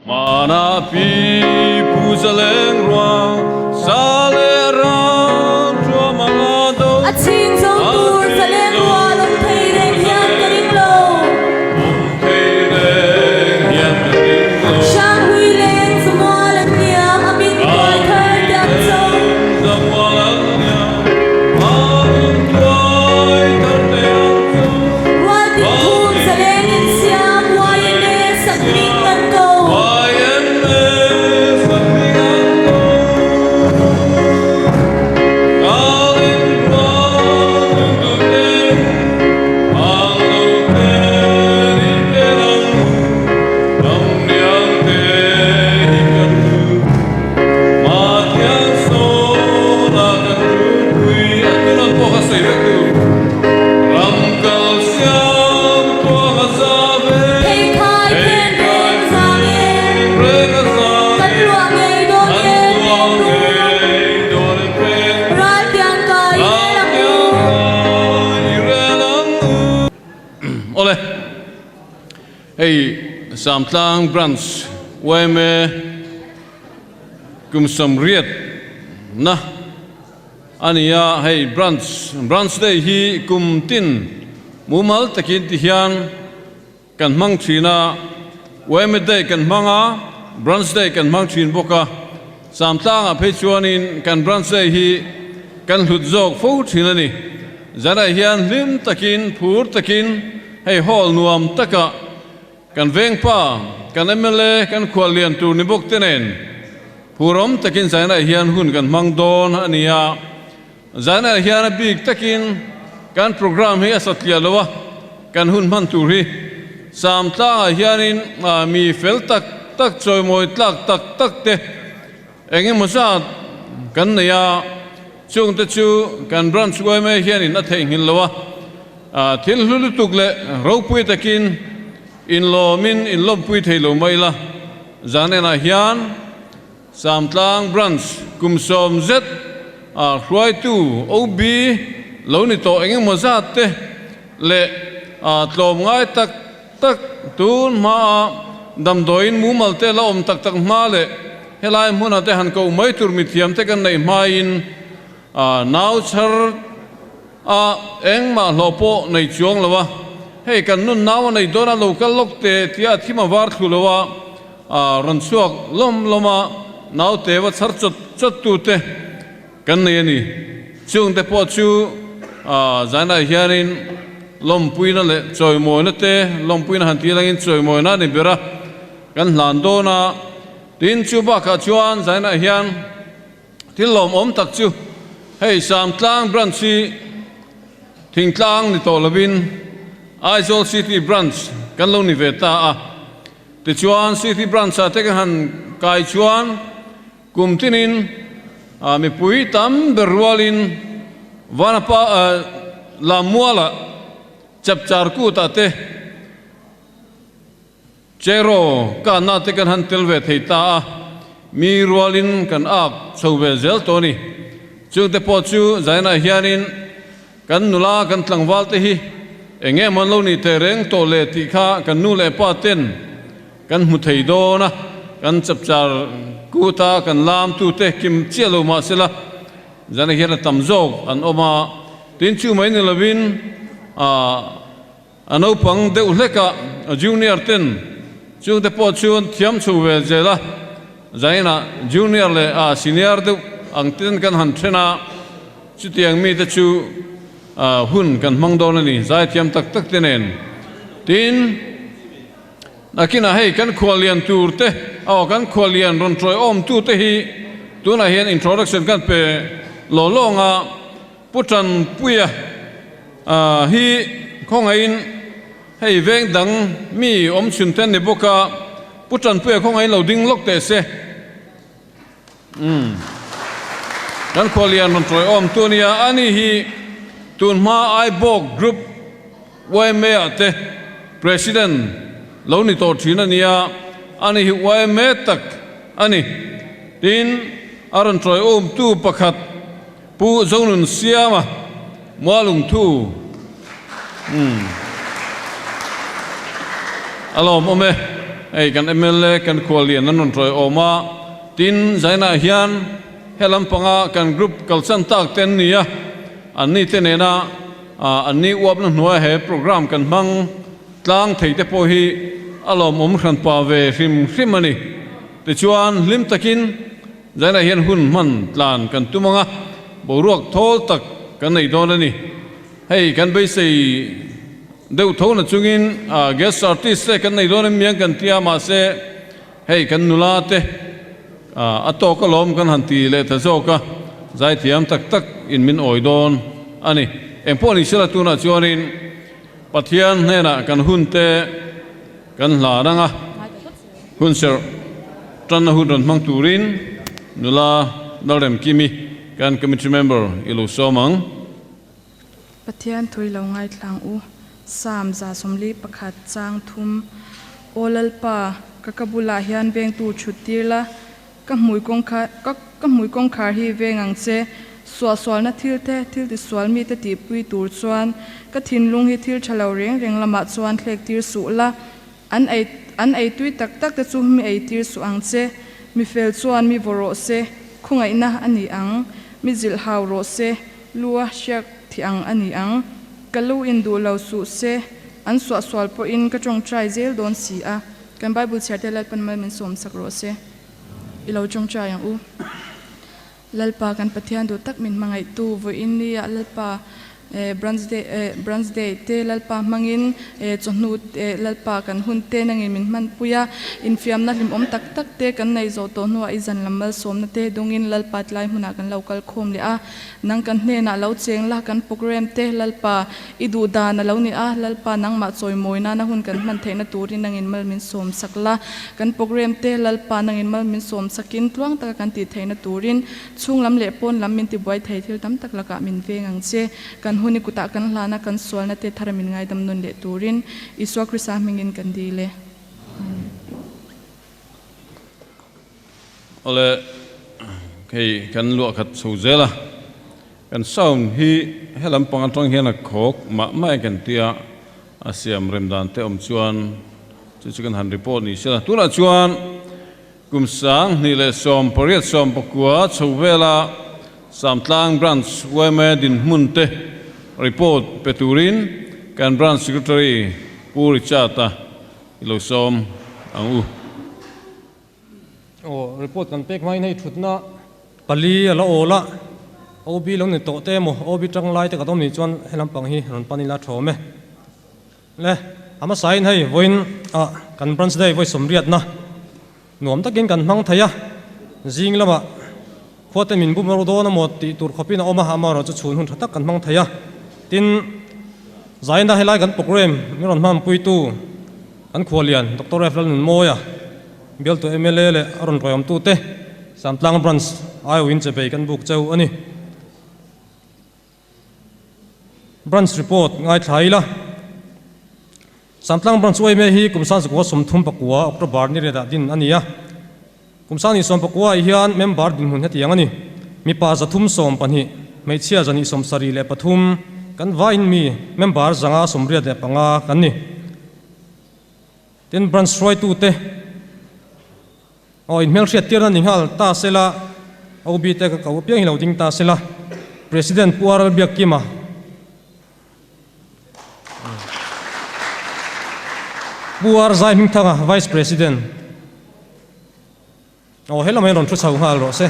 Hmana pi pu zaleng ruang sa leh ram thuam ang a do. A chhing zo tur zaleng rual awm thei reng hian ka ring lo. Awm thei reng hian ka ring lo. Hranghlui leng zamual an liam a min tuai thar te an cho. Zamual an liam a min tuai thar te an cho. Rual tin khum zaleng in siam YMA sak hming an ko. YMA sak hming an ko. Kal in rual lungduh te ang lo ten in pen ang u. Ram riang te hi kan hmu. Pathian sawla kan ṭulpui a tunah pawh ka sawi vek tur. Ram kal siam tuang a za ve. Pheikhai phen reng a zang e. Reng a zang e. Kan luah ngei dawn Kan e luah peng ru. ngei dawn e peng ru. Ral tiang kai i rel ang u. Ral tiang kai i rel ang u. Awle. Hei Samtlang Branch yma kum 80 na a ni a, hei Branch Branch Day hi kum tin mumal takin ti hian kan hmang thin a, yma Day kan hmang a, Branch Day kan hmang thin bawk a, Samtlangah phei chuanin kan Branch Day hi kan hlut zawk fo thin a ni. Zanah hian hlim takin, phur takin hei hall nuam takah kan vengpa, kan mla, kan khuallian tur ni bawk te nen phurawm takin zanah hian hun kan hmang dawn a ni a. Zanah hian a bik takin kan programme hi a satliah lo a, kan hun hman tur hi Samtlangah hianin mi fel tak tak, chawimawi tlak tak tak te, Eng emaw zat kan nei a, chungte chu kan branch yma hianin a theihnghilh lo a, thil hlu lutuk leh ropui takin inlawmin inlawmpui thei lo mai la. Zan enah hian Samtlang branch kum 70 zet a hruaitu OB lo ni tawh eng emaw zat te leh tlawm ngai tak Tak tun hmaa damdawiin mumal te la awm tak tak hma leh helai hmuna te han koh mai tur mithiam te kan neih hmain nau chhar a engmah hlawh pawh nei chuang lo a, hei kan nun nau a nei dawn a lo kal lawk te tia a thim a var thlu lo a, rawn chhuak lawm lawm a nau te va chhar chawt chawt tu te Kan nei a ni. Chungte pawh chu zainah hianin lawmpuina leh chawimawina te, lawmpuina han tih langin chawimawina a ni ber a, kan hlan dawn a. Tin, chu bakah chuan zainah hian thil lawmawm tak chu hei Samtlang Branch hi Thingtlang ni tawh lovin Aizawl City Branch kan lo ni ve ta a. Tichuan City Branch-ah te kan han kai chuan, Kum tinin mipui tam ber rualin Vanapa Lammuala Chapchar Kutah te Cheraw kanna te kan han tel ve thei ta a, mi rualin kan ak chho ve zel tawh a ni. Chungte pawh chu zainah hianin kan nula kan tlangval te hi eng nge maw an lo nih teh reng tawh le tih kha kan nu leh pa ten Kan hmu thei dawn a, kan chapchar kut a kan lam tute kim chiah lo mah sela, zan ah hian a tam zawk an awm a, tin chu mai ni lovin a naupang deuh hlek a junior ten chungte pawh chuan thiam chho ve zel a, zainah junior leh a senior deuh ang ten kan han then a, chutiang mite chu hun kan hmang dawn a ni, zaithiam tak tak te nen tin. Nakinah hei kan khuallian tur te, aw kan khuallian rawn tawiawm tu te hi tunah hian introduction kan pe law lawng a, Pu Tanpuia hi khawngaihin hei veng dang mi awm chhun te an ni bawk a, Pu Tanpuia khawngaihin lo ding lawk teh se. Umm. Kan khuallian rawn tawiawm tu ania, ani hi tun hma Aibawk Group yma ah te President lo ni tawh thin ania, ani hi yma tak a ni. Tin, a rawn tawiawm tu pakhat Pu Zonun Siama Mualungthu umm a lawmawm e. Hei kan mla kan khuallian an rawn tawi awm a, tin zainah hian he lampanga kan group kalsan tak te an ni a, anni te nena anni uapna hnuaia he programme kan hmang tlang thei te pawh hi a lawmawm hranpa ve hrim hrim a ni. Tichuan hlim takin zainah hian hun hman tlan kan tum ang a, boruak thawl tak kan nei dawn a ni. Hei kan beisei deuh tho na chungin guest artist te kan nei dawn em miang kan tia mahse hei kan nula te a tawk alawm kan han ti leh ta zawk a, zaithiam tak tak in min awi dawn a ni. Engpawh ni sela tunah chuanin Pathian hnenah kan hun te kan hlan ang a, hun serh tanna hun rawn hmang turin nula Lalremkimi kan committee member i lo sawm ang. Pathian thui lo ngaithlang u. Psalm 141 chang thum, Aw Lalpa, ka ka bulah hian vengtu thut tir la, ka hmui kawngkhar ka ka hmui kawngkhar hi veng ang che. Suahsualna thil te, thil tisual mite tihpui tur chuan ka thinlung hi thil tha lo reng reng lamah chuan thlek tir suh la. An ei an ei tui tak tak te chu mi ei tir suh ang che. Mi fel chuan mi vaw rawh se, khawngaihna a ni ang. Mi zilh hau rawh se. Lu a hriak thih ang a ni ang. Ka lu in duh lo suh se, an suahsual pawhin ka tawngtai zel dawn si a. Kan Bible chhiar te Lalpan mal min sawm sak rawh se. I lo tawngtai ang u. Lalpa kan Pathian duh tak min hmangaihtu vawiin ni ah Lalpa Branch Day Branch Day te Lalpa hmangin chawhnu Lalpa kan hun te nangin min hmanpui a, infiamna hlimawm tak tak te kan nei zawh tawh hnuah i zan lam malsawmna te dawngin Lalpa tlai hmunah kan lo kal khawm leh a. Nang kan hnenah lo cheng la, kan program te Lalpa i duh dan a lo ni a, Lalpa nangmah chawimawi nana hun kan hman theihna turin nangin mal min sawm sak la, kan program te Lalpa nangin mal min sawm sakin tluang taka kan tih theihna turin chhung lam leh pawn lam min tibuai thei thil tam tak lakah min veng ang che. Kan hun i kutah kan hlana kan sualna te thara min ngaidam nun leh turin Isua Krista hmingin kan dil e. Amen. Awle, hei kan luah khat chho zel a, kan sound hi he lampang atang hian a khawk mah mah e kan tia, a siam rem dan te awm chuan chu chu kan han report ni se la. Tunah chuan kum 2018 19 chho vela Samtlang Branch yma dinhmun te report pe turin kan Branch Secretary Pu Richard-a i lo sawm ang u. Aw, report kan pek hmain hei thutna pali a la awl a, OB lo ni tawh te emaw OB tang lai te ka dawm nih chuan he lampang hi rawn pan ila thawm e. Le, a hmasain hei vawiin ah kan branch day vawi sawmriatna nuam takin kan hmang thei a, zing lamah khua te min bum ro dawn emaw tih tur khawpin a awm a, amaherawhchu chhun hun tha tak kan hmang thei a, tin zaina helai kan programme min rawn hmanpuitu Kan khualian Doctor F. Lalnunmawia, bialtu mla leh a rawn ruaiawmtute Samtlang Branch aiawhin che bei kan buk cheu a ni. Branch report ngaithla ila. Samtlang Branch uaime hi kum 1939 October ni riatah din a ni a. Kum 1919 ah hian member dinhmun hetiang a ni. Mipa 312, hmeichhia 273, kan vain mi member 585 kan ni. Tin, branch hruaitute aw inhmelhriat tirna ni nghal ta sela, OB te ka ko apiang hi lo ding ta sela, President Pu RL Biakkima, Pu R Zai Hmingthanga, Vice President. Aw, he lamah hian rawn thu chho nghal rawh se.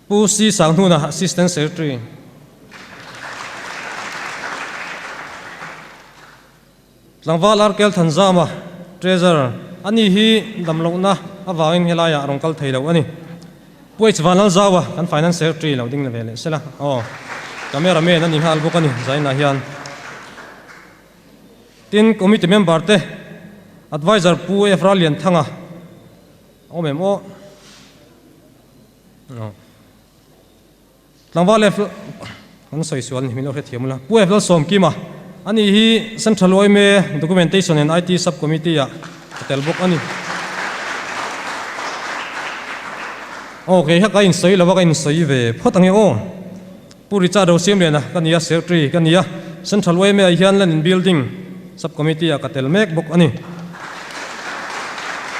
Pu C Sanghnuna, Assistant Secretary. Tlangval Arkel Thanzama, Treasurer, ani hi damlohna avangin helaiah rawn kal thei lo a ni. Pu H Vanlalzaua, kan Finance Secretary lo ding ve leh sela. Aw, camera man a ni nghal bawk a ni zainah hian. Tin, Committee member te, Adviser Pu F Rallianthanga a awm em aw? Tlangval F kan sawi sual ni min lo hrethiam ula. Pu F Lalsawmkima, ani hi Central yma Documentation and IT Sub Committee ah a tel bawk a ni. Aw kei kha ka insawi lo a, ka insawi ve phawt ange aw. Pu Richard Rosiamliana ka ni a, Secretary ka ni a. Central yma ah hian Land and Building Sub Committee ah ka tel mek bawk a ni.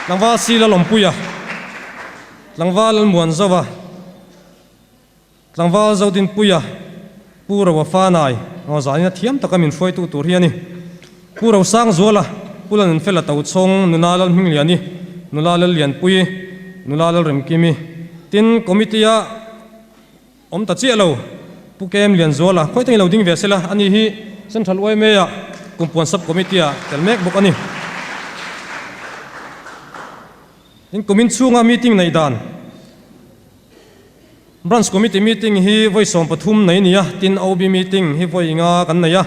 Tlangval Sila Lawmpuia, Tlangval Lalmuanzova, Tlangval Zodinpuia, Pu Roa Fanai, aw zanin a thiam taka min hruaitu tur hi a ni. Pu Rosangzuala, Pu Lalnunfela Tochhawng, Nula Lalhmingliani, Nula Lallianpuii, Nula Lalremkimi. Tin, Committee-a awm ta chiah lo, Pu Kem Lianzuala, khawi tengin lo ding ve sela, ani hi Central YMA-ah Kumpuan Sub-Committee-ah tel mek bawk a ni. Tin, kumin chhunga meeting neih dan. Branch Committee meeting hi vawi 13 nei a ni a, tin OB meeting hi vawi nga kan nei a,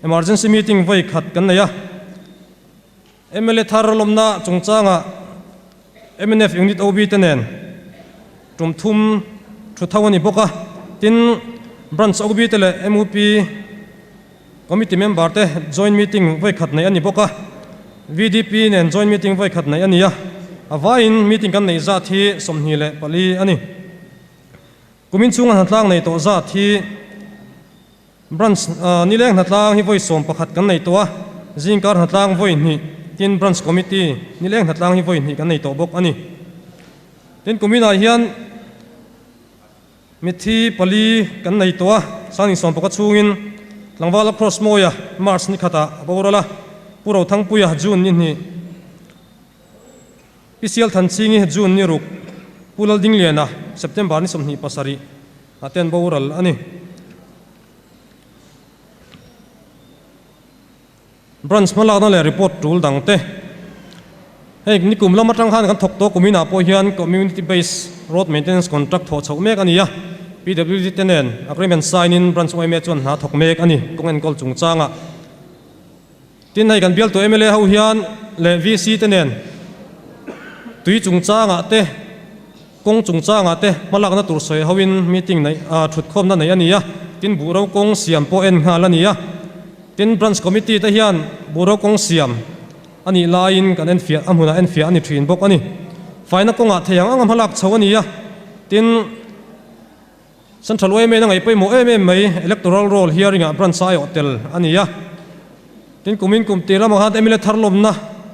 Emergency meeting vawi khat kan nei a. Mla thar lawmna chungchangah mnf Unit OB te nen tum thum thu tho a ni bawk a, tin Branch OB te leh mup Committee member te joint meeting vawi khat neih a ni bawk a, VDP nen joint meeting vawi khat neih a ni a, a vaiin meeting kan neih zat hi 24 a ni. Kumin chhunga hnatlang nei tawh zat hi Branch nileng hnatlang hi vawi 11 kan nei tawh a, zingkar hnatlang vawi hnih, tin Branch Committee nileng hnatlang hi vawi hnih kan nei tawh bawk a ni. Tin kuminah hian Mitthi pali kan nei tawh a, Sangin Sawmpaka chhungin Tlangvala Cross Mawia March ni khatah a boral a, Pu Rothangpuia June ni hnih, Pi Sialthanchhingi June ni ruk, Pu Laldingliana September ni 27 ah te an boral a ni. Branch hmalakna leh report tul dang te. Hei nikum lam atang khan kan thawk tawh kum inah pawh hian Community Based Road Maintenance Contract thawh chhoh mek a ni a, PWD te nen agreement sign in Branch yma chuan hna thawk mek a ni kawng enkawl chungchangah. Tin hei kan bialtu mla ho hian leh VC te nen tui chungchangah te kawng chungchangah te hmalakna tur sawi hoin meeting neih thutkhawmna neih a ni a, tin buhro kawng siam pawh en nghal a ni a. Tin, Branch Committee te hian bureau kawng siam a nih laiin kan enfiah, a hmunah enfiah a ni thin bawk a ni. Faina kawngah thei ang anga hmalak chho a ni a, tin, Central yma in a ngaih pawimawh em em mai, Electoral Roll hearing ah Branch a aiawh tel a ni a. Tin, kumin kum tir lamah khan mla thar lawmna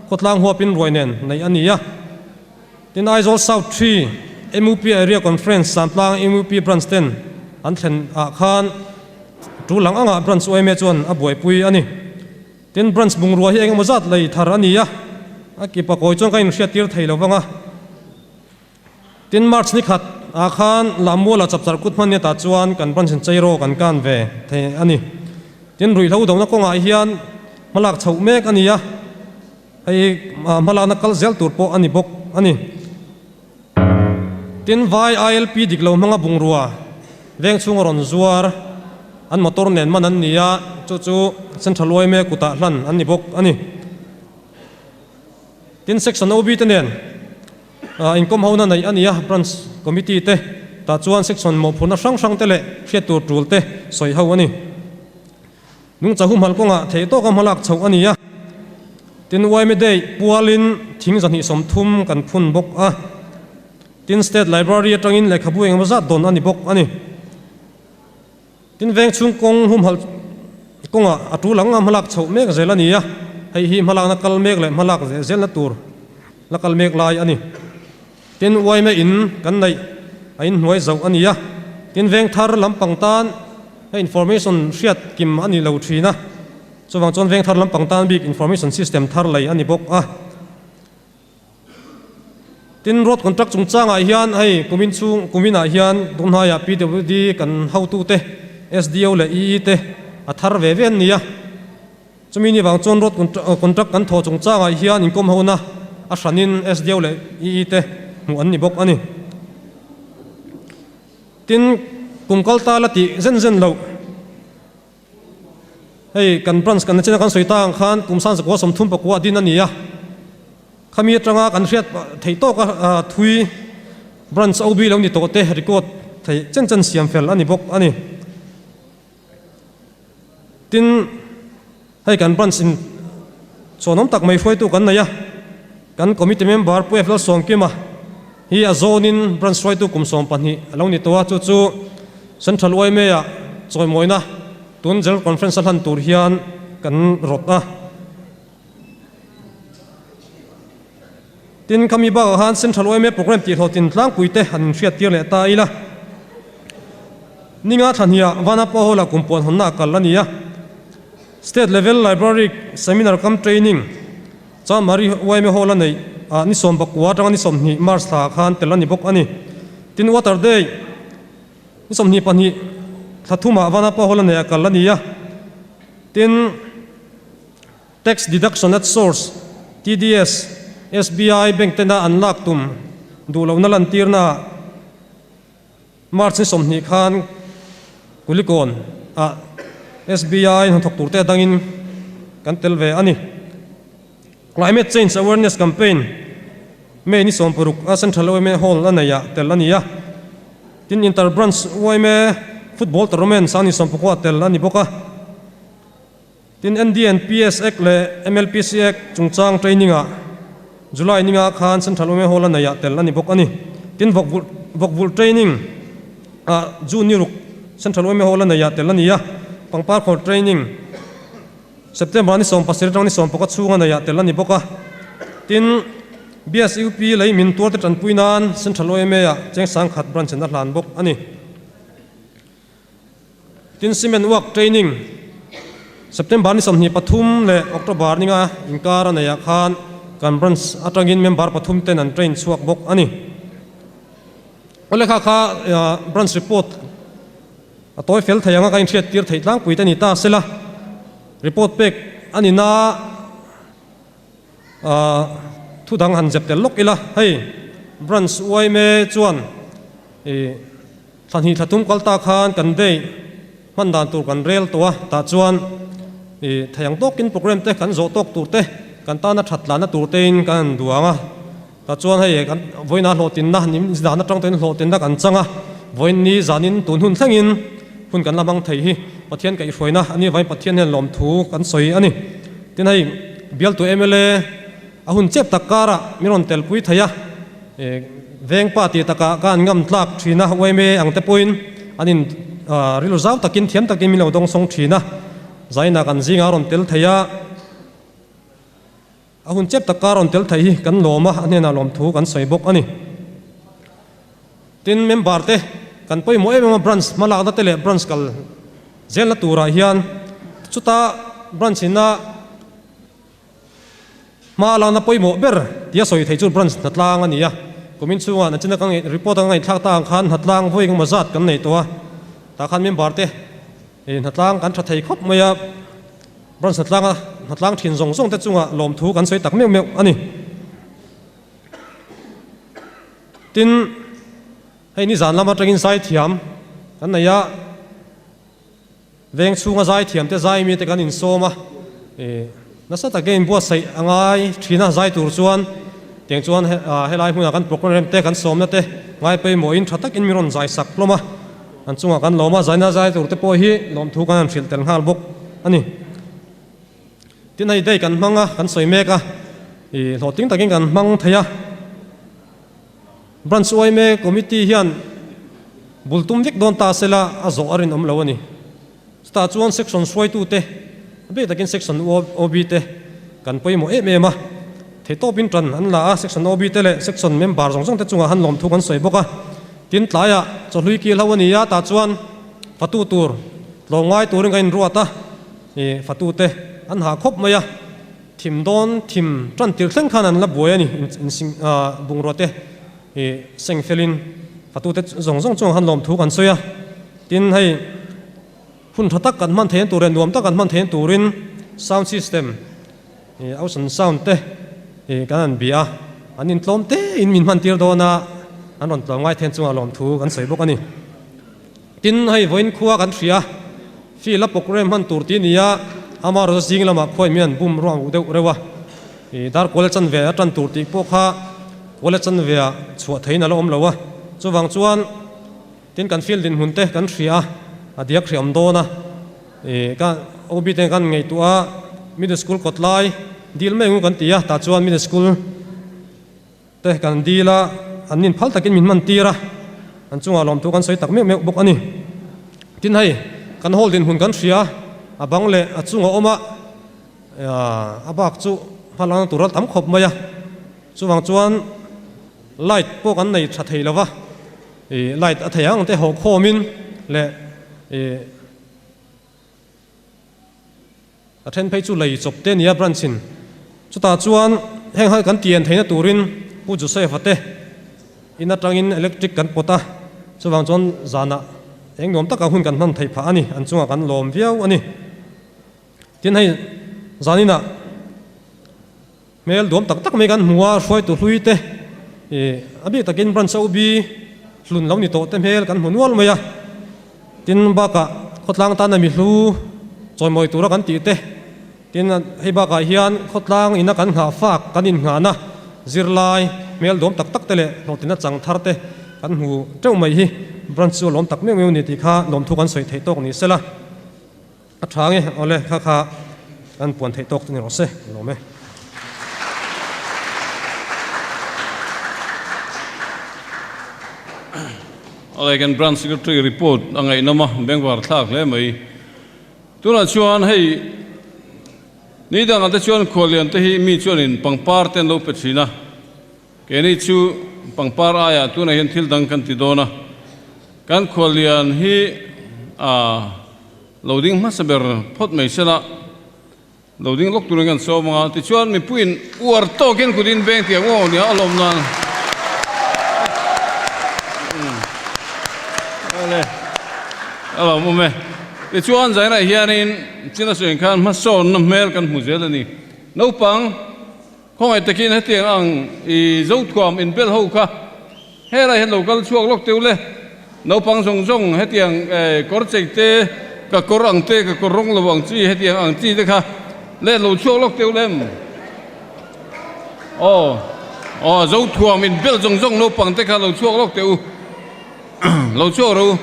khawtlang huapin ruai nen neih a ni a. Tin, Aizawl South 3 MUP Area Conference Santlang MUP Branch ten an thlen ah khan tu lang angah Branch yma chuan a buaipui a ni. Tin, Branch bungrua hi engemaw zat lei thar a ni a, a kipa kawi chuan ka inhriattir thei lo vang a. Tin, March ni khat ah khan Lammuala chapchar kut hman ni atah chuan kan Branch in Cheiraw kan kan ve thei a ni. Tin, ruihhlo dona kawngah hian hmalak chhoh mek a ni a. Hei hmalakna kal zel tur pawh a ni bawk a ni. Tin, vai ILP dik lo hmanga bungrua veng chhunga rawn zuar an motor nen man an ni a, chu chu Central yma kutah hlan an ni bawk a ni. Tin, Section OB te nen inkawm hona neih a ni a, Branch Committee te tah chuan Section mawhphurhna hrang hrang te leh hriat tur tul te sawi ho a ni. Nungcha humhalh kawngah theih tawka hmalak chhoh a ni a, tin yma Day pualin thing 230 kan phun bawk a, tin State Library atangin lehkhabu engemaw zat dawn a ni bawk a ni. Tin veng chhung kawng humhalh kawngah a tul ang a hmalak chhoh mek zel a ni a, hei hi hmalakna kal mek leh hmalak zelna tur la kal mek lai a ni. Tin yma in kan neih a inhnuai zauh a ni a, tin veng thar lampang tan hei information hriat kim a ni lo thin a, chuvang chuan veng thar lampang tan bik information system thar lei a ni bawk a. Tin road contract chungchangah hian hei kumin chhung kuminah hian tunhnaiah PWD kan hotute SDO leh EE te a thar ve ve an ni a. Chumi ni vang chuan road contract kan thawh chungchangah hian inkawm hona a hranin SDO leh EE te hmuh an ni bawk a ni. Tin, kum kal ta la tih zen zen loh. Hei kan branch kan nachina kan sawi ta ang khan kum 1939 a din a ni a. Khami atanga kan hriat theih tawk a thui branch OB lo ni tawh te record theih chen chen siam fel a ni bawk a ni. Tin, hei kan branch in chhuanawm tak mai hruaitu kan nei a, kan committee member Pu F Lalsawmkima hi a zawnin branch hruaitu kum 12 a lo ni tawh a, chu chu Central yma ah chawimawina. Tun General Conference a hlan tur hian kan rawt a. Tin, khami bakah khan Central yma Programme tihhlawhtlin tlangpuite han inhriattir leh ta ila. Ninga thlahniah Vanapa Hall-ah kum puan hawnna a kal a ni a. State Level Library Seminar cum Training Chanmari yma Hall a neih ah ni 19 atanga ni 20 March thla ah khan tel a ni bawk a ni. Tin, Water Day ni 22 thla thumah Vanapa Hall a neih ah kal a ni a. Tin, Tax Deduction at Source, TDS, SBI Bank tena an lak tum duh lohna lantirna ah March ni 20 khan Kulikawn ah SBI hnathawk turte dangin kan tel ve a ni. Climate Change Awareness Campaign May ni 60 a Central yma Hall a neih ah tel a ni a. Tin, Inter Branch yma Football Tournament sang ni 19 ah tel a ni bawk a. Tin, NDNPS Act leh MLPC Act chungchang training-ah July ninga khan Central yma Hall a neihah tel a ni bawk a ni. Tin, vawkvulh vawkvulh training ah June ni ruk Central yma Hall a neihah tel a ni a, pangpar khawr training September ni 17 atang ni 16 chhunga neihah tel a ni bawk a. Tin, BSUP lei min tuarte tanpui nan Central yma ah cheng 10,000 branch in a hlan bawk a ni. Tin, Cement Work Training September ni 23 leh October ninga inkar a neihah khan kan branch atangin member pathum ten an train chhuak bawk a ni. Awle kha kha branch report a tawi fel thei anga ka inhriat tir theih tlangpui te ni ta sela report pek a ni na Thu dang han zep tel lawk ila, hei branch yma chuan ih thla hnih thla thum kal ta khan kan day hman dan tur kan rel tawh a, tah chuan ih thei ang tawkin program te kan zawh tawk tur te kan tana that tlanna tur tein kan han duang a, tah chuan hei kan vawiinah hlawhtinna nim zan atang tawhin hlawhtinna kan chang a, vawiin ni zanin tun hun thlengin hun kan la hmang thei hi Pathian kaihhruaina a nih avangin Pathian hian lawmthu kan sawi a ni. Tin hei bialtu mla a hun chep tak karah min rawn telpui thei a, veng pa tih takah ka an ngam tlak thin a, yma ang te pawhin an in rilru zau takin thiam takin min lo dawngsawng thin a, zaina kan zingah a rawn tel thei a, a hun chep tak kar rawn tel thei hi kan lawm a, a hnenah lawmthu kan sawi bawk a ni. Tin member te kan pawimawh em em a branch hmalakna te leh branch kal zelna turah hian chuta branch ina hma lakna pawimawh ber tia sawi thei chu branch hnatlang a ni a, kumin chhungah nachina ka ngaih report a ka ngaihthlak ta ang khan hnatlang vawi engemaw zat kan nei tawh a, tah khan member te hnatlang kan tha thei khawp mai a, branch hnatlanga hnatlang thin zawng zawng te chungah lawmthu kan sawi tak meuh meuh a ni. Tin, hei nizan lam atangin zaithiam kan nei a, veng chhunga zaithiam te zai mite kan insawm a, ih nasa takin inbuatsaih a ngai thin a zai tur chuan tiang chuan helai hmunah kan program te kan sawmna te ngai pawimawhin tha takin min rawn zai sak hlawm a, an chungah kan lawm a, zaina zai tur te pawh hi lawmthu kan han hrilh tel nghal bawk a ni. Tin hei day kan hmang a, kan sawi mek a, ih hlawhtling takin kan hmang thei a. Branch yma Committee hian bul tum vek dawn ta sela a zawh a rinawm lo a ni. Chutah chuan Section hruaitute, a bik takin Section OB te kan pawimawh em em a. Theihtawpin tan an la a, Section OB te leh Section member zawng zawng te chungah han lawmthu kan sawi bawk a. Tin tlaiah chawhlui kil ho a ni a, tah chuan fatu tur tlawmngai turin kan inruat a. I fatute an ha khawp mai a, thim dawn thim tan tir thleng khan an la buai a ni, in bungrua te i seng felin fatute zawng zawng chuan khan lawmthu kan sawi a, tin hei hun tha tak kan hman theihna tur leh nuam tak kan hman theihna turin sound system i Ocean Sound te i kan han bia a, an intlawm te in min hman tir dawn a, an rawn tlawm ngai then chungah lawmthu kan sawi bawk a ni. Tin, hei vawiin khua kan hria, field a program hman tur tih nia, ama rawh zing lamah khuain min an bum ruang uh deuh reuh a, ih dar kual chanve a tan tur tih pawh kha kual chanve ah chhuah theiin a la awm lo a, chuvang chuan tin kan field dinhmun te kan hria a, a diak hriam dawn a, ih ka OB te kan ngaihtuah a, middle school kawt lai dil mai ang u kan ti a, tah chuan middle school. Te kan dil a, an nin phal takin min hman tir a, an chungah lawmthu kan sawi tak meuh meuh bawk a ni. Tin hei, kan hall dinhmun kan hria, a bang leh a chung a awm a, a bak chu hmalakna tur a tam khawp mai a, chuvang chuan light pawh kan nei tha thei lo va, ih light a thei ang te hawh khawmin leh ih A then phei chu lei chawp te nia branch in. Chutah chuan heng han kan tian theihna turin Pu Joseph-a te in atangin electric kan pawt a, chuvang chuan zanah eng nuam taka hun kan hman theih phah a ni, an chungah kan lawm viau a ni. Tin hei zaninah hmel duam tak tak mai kan hmu a, hruaitu hlui te ih a bik takin branch OB hlun lo ni tawh te hmel kan hmu nual mai a. Tin, bakah khawtlang tana mi hlu chawimawi tura kan tih te, tin, hei bakah hian khawtlang ina kan nghah fak kan innghahna zirlai hmel dawm tak tak te leh hlawhtlinna chang thar te kan hmu teuh mai hi branch chu a lawm tak meuh meuh ni tih kha lawmthu kan sawi theih tawk ni sela a tha nge awle kha kha kan puan theih tawk chu ni rawh se lawm e. Awle kan Branch Secretary report a ngaihnawm a, bengvar thlak hle mai. Tunah chuan hei ni dangah te chuan khuallian te hi mi chuanin pangpar te an lo pe thin a, keini chu pangpar aiah tunah hian thil dang kan ti dawn a, kan khuallian hi a lo ding hmasa ber phawt mai sela. Lo ding lawk turin kan sawm ang a, tichuan mipuiin uar tawkin kut in veng tiang aw nia a lawm nan. Awle, a lawm awm e. Tichuan zainah hianin China suiin khan hmasawnna hmel kan hmu zel a ni. Naupang khawngaih takin hetiang ang i Zothuam inbel ho kha Helai hian lo kal chhuak lawk teuh le. Naupang zawng zawng hetiang kawr chei te, ka kawr ang te, ka kawr rawng lo ang chi hetiang ang chi te kha le lo chhuak lawk teuh lem. Aw, aw Zothuam in bel zawng zawng naupang te kha lo chhuak lawk teh u. Lo chhuak rawh u.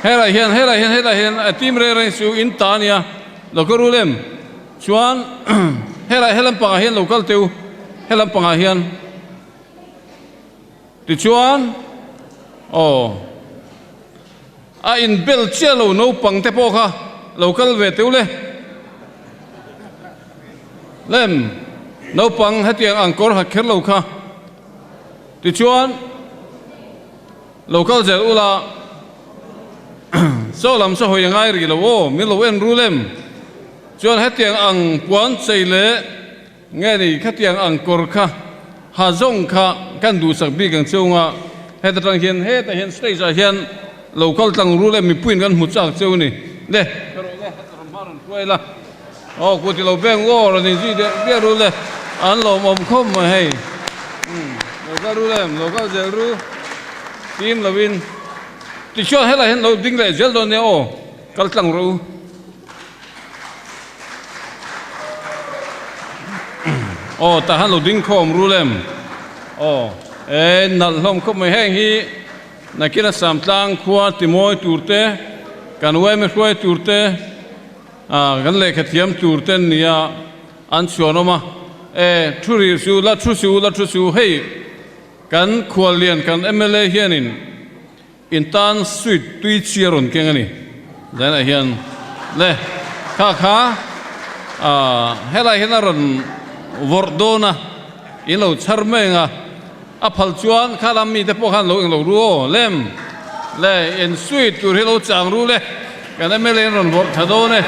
Helai hian, helai hian, helai hian a team reng reng chu in ta ania. Lo kal ru lem. Chuan helai he lampangah hian lo kal teh u, he lampangah hian tichuan aw a inbel chiah lo naupang te pawh kha lo kal ve teh u le. Lem naupang hetiang ang kawr ha kher lo kha tichuan lo kal zel ula chaw lam saw hawi a ngai rih lo aw min lo en ru lem. Chuan hetiang ang puan chei leh nge ni khatiang ang kawr kha ha zawng kha kan duhsak bik ang cheu nga, heta tang hian hetah hian stage ah hian lo kal tlang ru leh mipuiin kan hmu chak cheu ni le ka rawh le heta rawn hma rawn hruai la aw ku ti lo beng aw rawn inzui deuh viau ru le an lawmawm khawp mai hei umm lo kal ru lem lo kal zel ru tim lovin tichuan helai hian lo ding leh zel dawn nia aw kal tlang rawh u. Aw tah han lo ding khawm rul em? Aw e nalh hlawm khawp mai heng hi nakina Samtlang khua timawi tur te kan uaime hruai tur te ah kan lehkha thiam tur te an nia an chhuan awm a e thu ri su la thu su la thu su hei kan khuallian kan mla hianin In tan sweet tui chi a rawn keng a ni. Zainah hian le kha kha ah helai hian a rawn vawrh dawn a, in lo chhar mai ang a, a phal chuan kha lam mite pawh khan lo englo ru aw lem le in sweet tur hi lo chang ru le kan mla in rawn vawrh tha dawn e.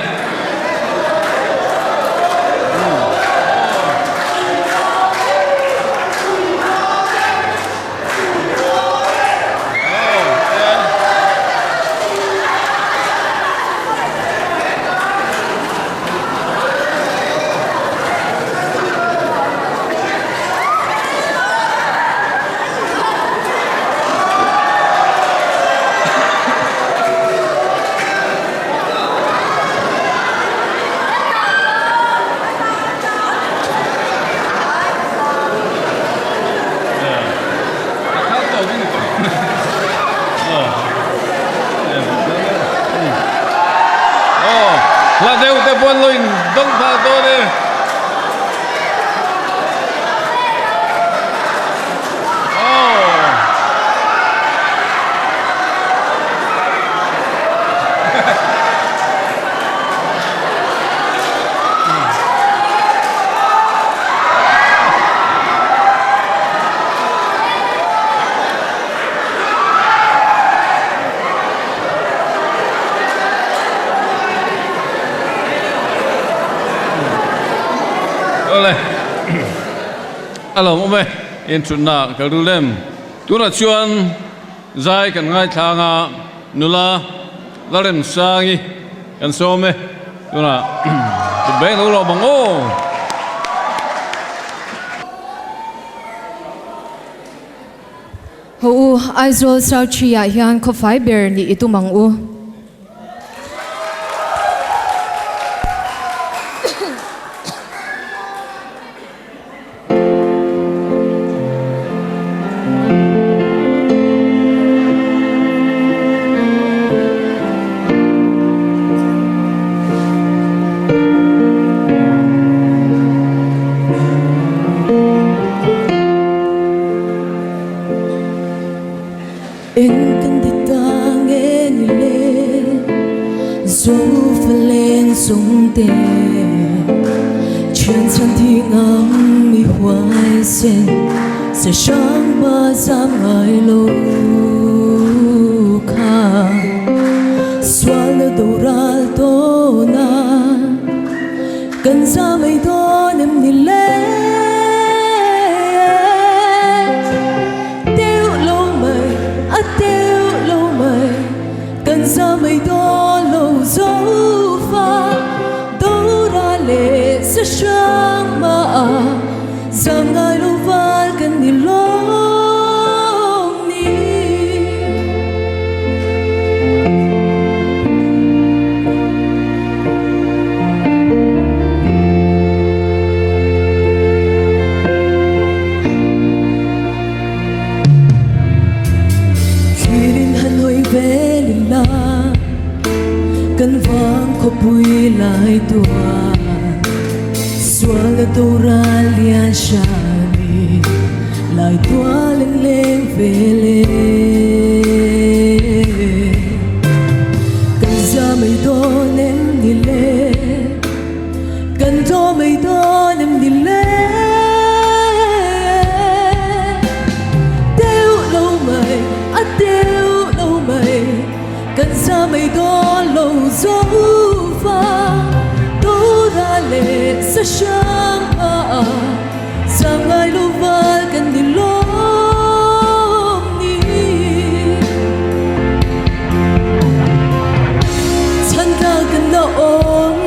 Hla deuh te pawh an lo in dawng phah dawn e. Awle. A lawmawm e, in thutna ka rul em. Tunah chuan zai kan ngaithlang a, nula Lalremsangi kan sawm e. Tunah thut beng lo lawm ang aw. Haw u, Aizawl South Tree ah hian khawfai ber nih i tum ang u. Eng kan ti ta nge ni le Zofa leng zawng te Thian chhan thi ngam mi huai sen Se hrang ba zam ngai lo kha Sual na doral tawn a Kan za mai dawn em ni le Teuh lo mai, a teuh lo mai Kan za mai dawn lo zo fa Dora leh sa hrang mah a Zam ngai lo val kan ni lawm ni. Thlirin han hawi vel ila kan vang khawpui lai tuan sual a tora lian hran i lai tual an leng vel e. Kan za mai dawn em ni le? Kan daw mai dawn em ni le? Teuh lo mai, a teuh lo mai, kan za mai dawn lo zo va, Tora leh sa hrang a, za ngai lo val kan ni lawm ni. Chhan ta kan la awm,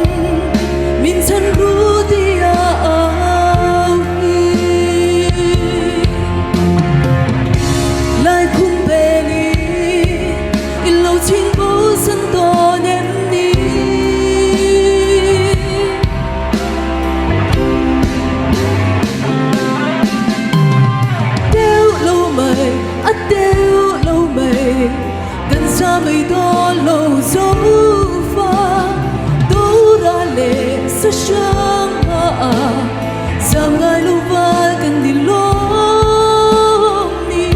min chhan ru tia au hi. Lai khum pen i in lo ching bo san dawn em ni. Teuh lo mai, a teuh lo mai, kan za mai dawn lo zo fa, Dora leh sa hrang hma zam ngai lo val kan ni lawm ni.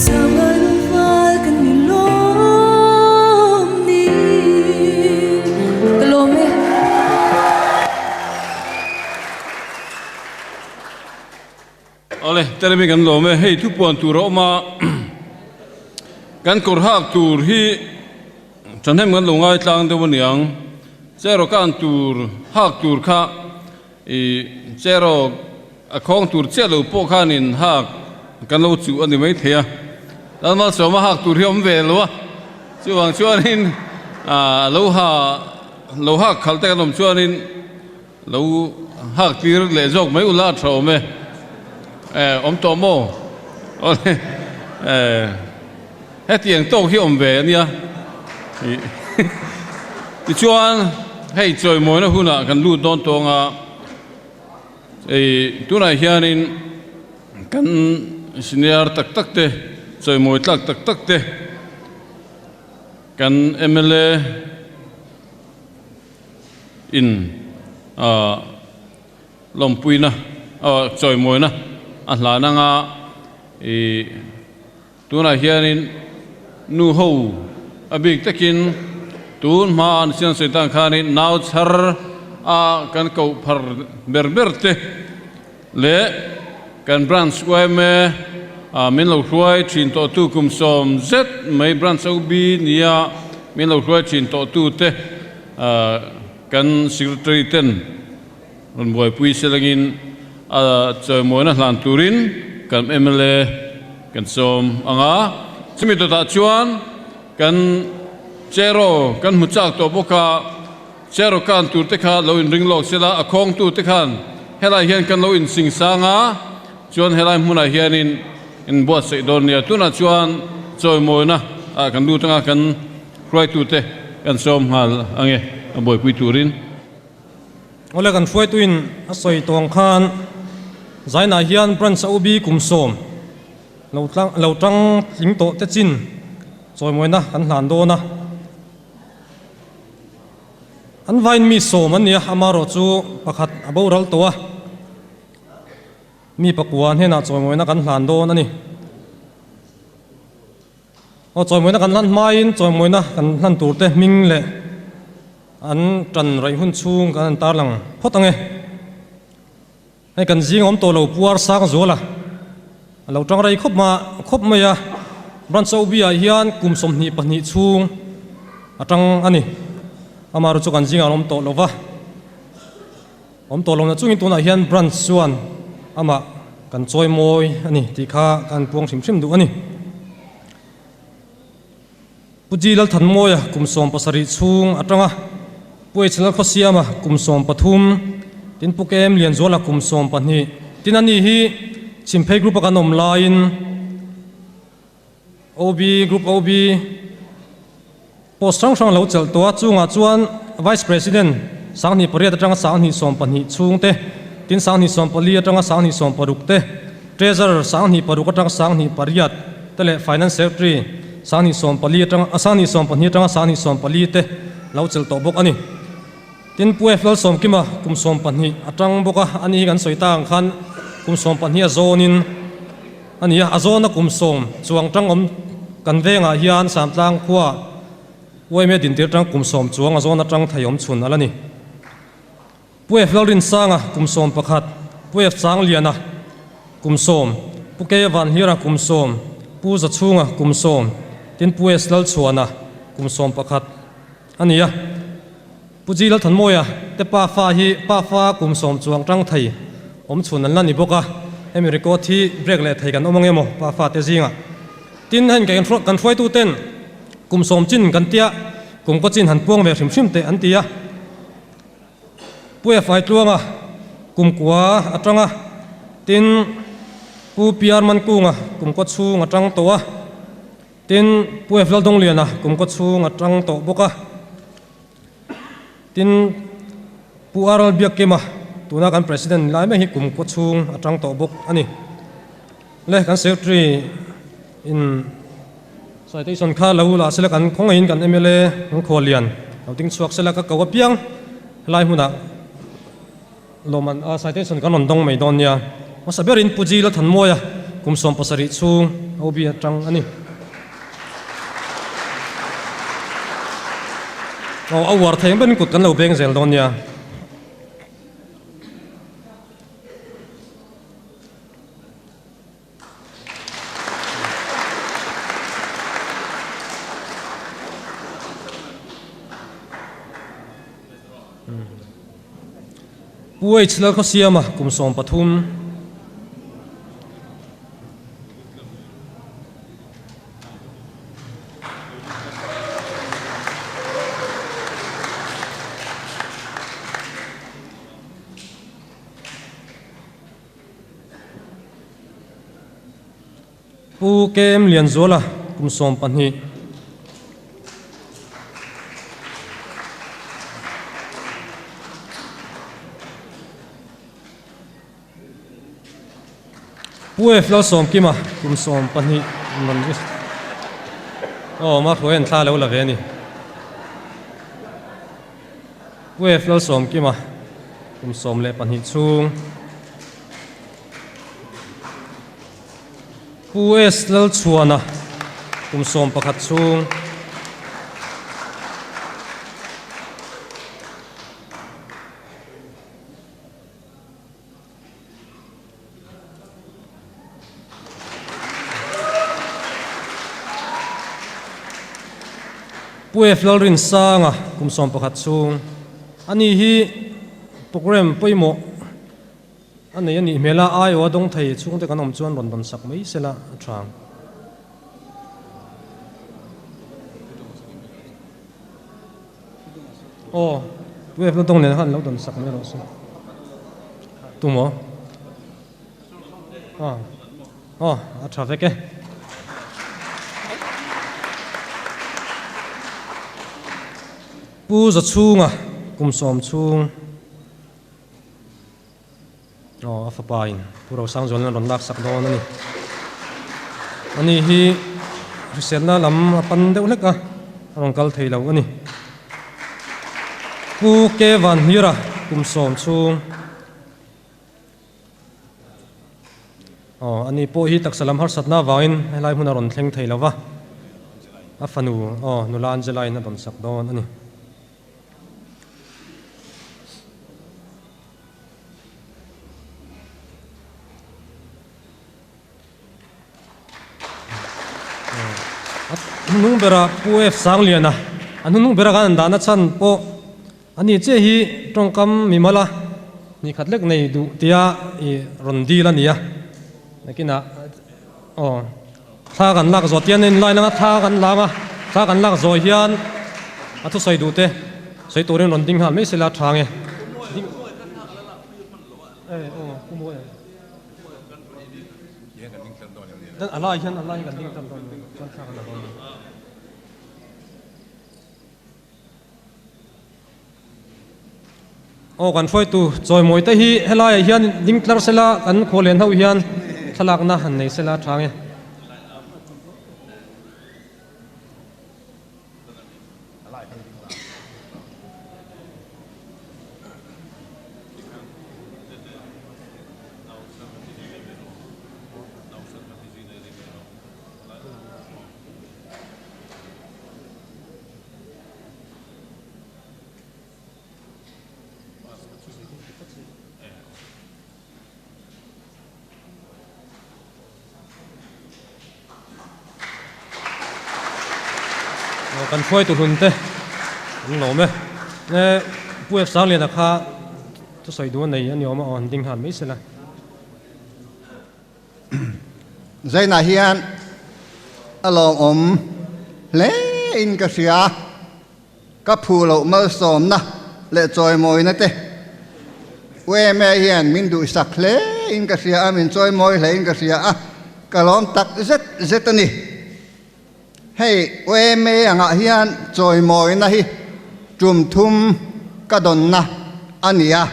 Zam ngai lo val kan ni lawm ni. Ka lawm e. Awle, Teremi kan lawm e. Hei thupuan tur a awm a, kan kawr hak tur hi thahnem kan lo ngai tlang deuh a niang. Cheraw kan tur hak tur kha ih cheraw a khawng tur chiah lo pawh khanin hak kan lo chuh a ni maithei a. Lalmalsawma hak tur hi a awm ve lo a, chuvang chuanin ah lo ha lo hak khalh te kan awm chuanin Lo hak tir leh zawk mai ula a tha awm e. Eh, awm tawh maw? Awle, eh, hetiang tawk hi awm ve a nia. Tichuan, hei chawimawina hunah kan lut dawn tawng a, ei tunah hianin kan senior tak tak te, chawimawi tlak tak tak te, kan mla, In ah lawmpuina ah chawimawina a hlan anga ih tunah hianin nu ho a bik takin tun hma an siam sawi tan khanin nau chhar a kan koh phar ber ber te leh kan branch yma ah min lo hruai thin tawh tu kum sawm zet mai branch OB nia min lo hruai thin tawh tu te ah. kan Secretary ten rawn buaipui selangin a chawimawina hlan turin kan mla kan sawm ang a. Chumi dawtah chuan kan Cheraw kan hmu chak tawh bawk a, Cheraw kan tur te kha lo inring lawk sela, a khawngtu te khan helai hian kan lo insingsang a, chuan helai hmunah hianin in buatsaih dawn nia. Tunah chuan chawimawina ah kan lut anga kan hruaitute kan sawm nghal ang e, a buaipui turin. Awle kan hruaituin a sawi tawng khan Zainah hian branch a ubi kum sawm lo tlang lo tang tling tawh te chin chawimawina kan hlan dawn a. An vain mi sawm an ni a, amarawh chu pakhat a boral tawh a. Mi pakua hnenah chawimawina kan hlan dawn a ni. Aw chawimawina kan hlan hmain chawimawina kan hlan turte hming leh an tan raih hun chhung kan han tarlang phawt ang e. Hei kan zing awm tawh lo puar sang zual a, a lo tang rei khawp ma khawp mai a, Branch OB ah hian kum 22 chhung a tang a ni. Amaherawhchu chu kan zingah an awm tawh lo va. Awm tawh lohna chungin tunah hian branch chuan amah kan chawi mawi a ni tih kha kan puang hrim hrim duh a ni. Pu Ji Lalthanmawia kum 17 chhung atanga Pu H Lalkhawsiama kum 13, tin Pu KM Lianzuala kum 12, tin ani hi Chhimphei Group a kan awm laiin OB Group OB Post hrang hrang lo chelh tawh a, chungah chuan Vice President 18 atanga 12 chhung te, tin 12 atanga 26 te, Treasurer 26 atanga 28 te leh Finance Secretary 24 atanga 12 atanga 24 te lo chelh tawh bawk a ni. Tin Pu F Lalsawmkima kum 12 atang bawk a, ani hi kan sawi ta ang khan kum 12 a zawnin, A ni a, a zawna kum sawm chuang tang awm kan vengah hian Samtlang khua uaime dintir tang kum sawm chuang a zawn atang thei awm chhun a la ni. Pu F Lalrinsanga kum 11, Pu F Changliana kum sawm, Pu Keia Vanhlira kum sawm, Pu Zachhunga kum sawm, tin Pu S Lalchhuana kum 11 a ni a. Pu Ji Lalthanmawia te pa fa hi pa fa kum sawm chuang tang thei awm chhun an la ni bawk a, hemi record hi break leh thei kan awm ang emaw pa fa te zingah. Tin, heng kan hruaitu ten kum sawm chin kan tia kum kaw chin han puang ve hrim hrim teh an ti a. Pu Efai Tluanga kum kua atanga tin Pu PR Mankunga kum kaw chhung atang tawh a, tin Pu F Laldongliana kum kaw chhung atang tawh bawk a. Tin, Pu Aral Biakkima, tuna kan President lai mek hi kum kaw chhung a tang tawh bawk a ni. Le kan Secretary in citation kha lo lah sela kan khawngaihin kan mla kan khuallian lo ding chhuak sela ka ko apiang helai hmunah lawmman a citation kan rawn dawng mai dawn nia. Hmasa berin Pu Ji Lalthanmawia kum 17 chhung OB a tang a ni. Aw a uar thei ang berin kut kan lo beng zel dawn nia. Pu H Lalkhawsiama kum 13. Pu KM Lianzuala kum 12. Pu F Lalsawmkima kum 12 rawn Aw ma hruai an thla lo la ve a ni. Pu F Lalsawmkima kum 12 chhung. Pu S Lalchhuana kum 11 chhung. Pu F Lalrinsanga kum 11 chhung. Ani hi programme pawimawh a nei a nih hmel a, aiawh a dawng thei chhungte kan awm chuan rawn dawn sak mai sela a tha. Aw, wave na dawng nen khan lo dawn sak mai rawh se. Tumaw? Aw, aw, a tha vek e. Pu Zachhunga kum sawm chhung aw a fapa in Pu Rosangzualin a rawn lak sak dawn a ni. Ani hi hriselna lam a pan deuh hlek a, a rawn kal thei lo a ni. Pu Ke Vanhlira kum sawm chhung. Aw, ani pawh hi taksa lam harsatna avangin helai hmun a rawn thleng thei lo va, a fanu, aw, nula Angela-in a rawn sak dawn a ni. A hnung berah Pu F. Sangliana, a hnung berah khan an dahna chhan pawh Ani chiah hi tawngkam mimal a hnih khat lek nei duh tia i rawn dil a nia. Nakinah aw thla kan lak zawh tian a inline anga thla kan lang a, thla kan lak zawh hian a thusawi duh te sawi turin rawn ding nghal mai sela tha nge. Ding A lai hian a lai hi kan ding tan dawn chuan thla kan la dawn a ni. Aw kan hruaitu chawimawi te hi helaiah hian ding tlar sela kan khualian ho hian thlalakna han nei sela tha nge. Kan hruaitu hlun te an lawm e. Pu F Sangliana kha thusawi duh a nei a ni awm a, aw han ding nghal mai sela. Zainah hian a lawmawm hle in ka hria. Ka phu loh malsawmna leh chawimawina te UMA hian min duhsak hle in ka hria a, min chawimawi hle in ka hria a, ka lawm tak zet zet a ni. Hei UMA angah hian chawimawina hi tum thum ka dawnna a ni a.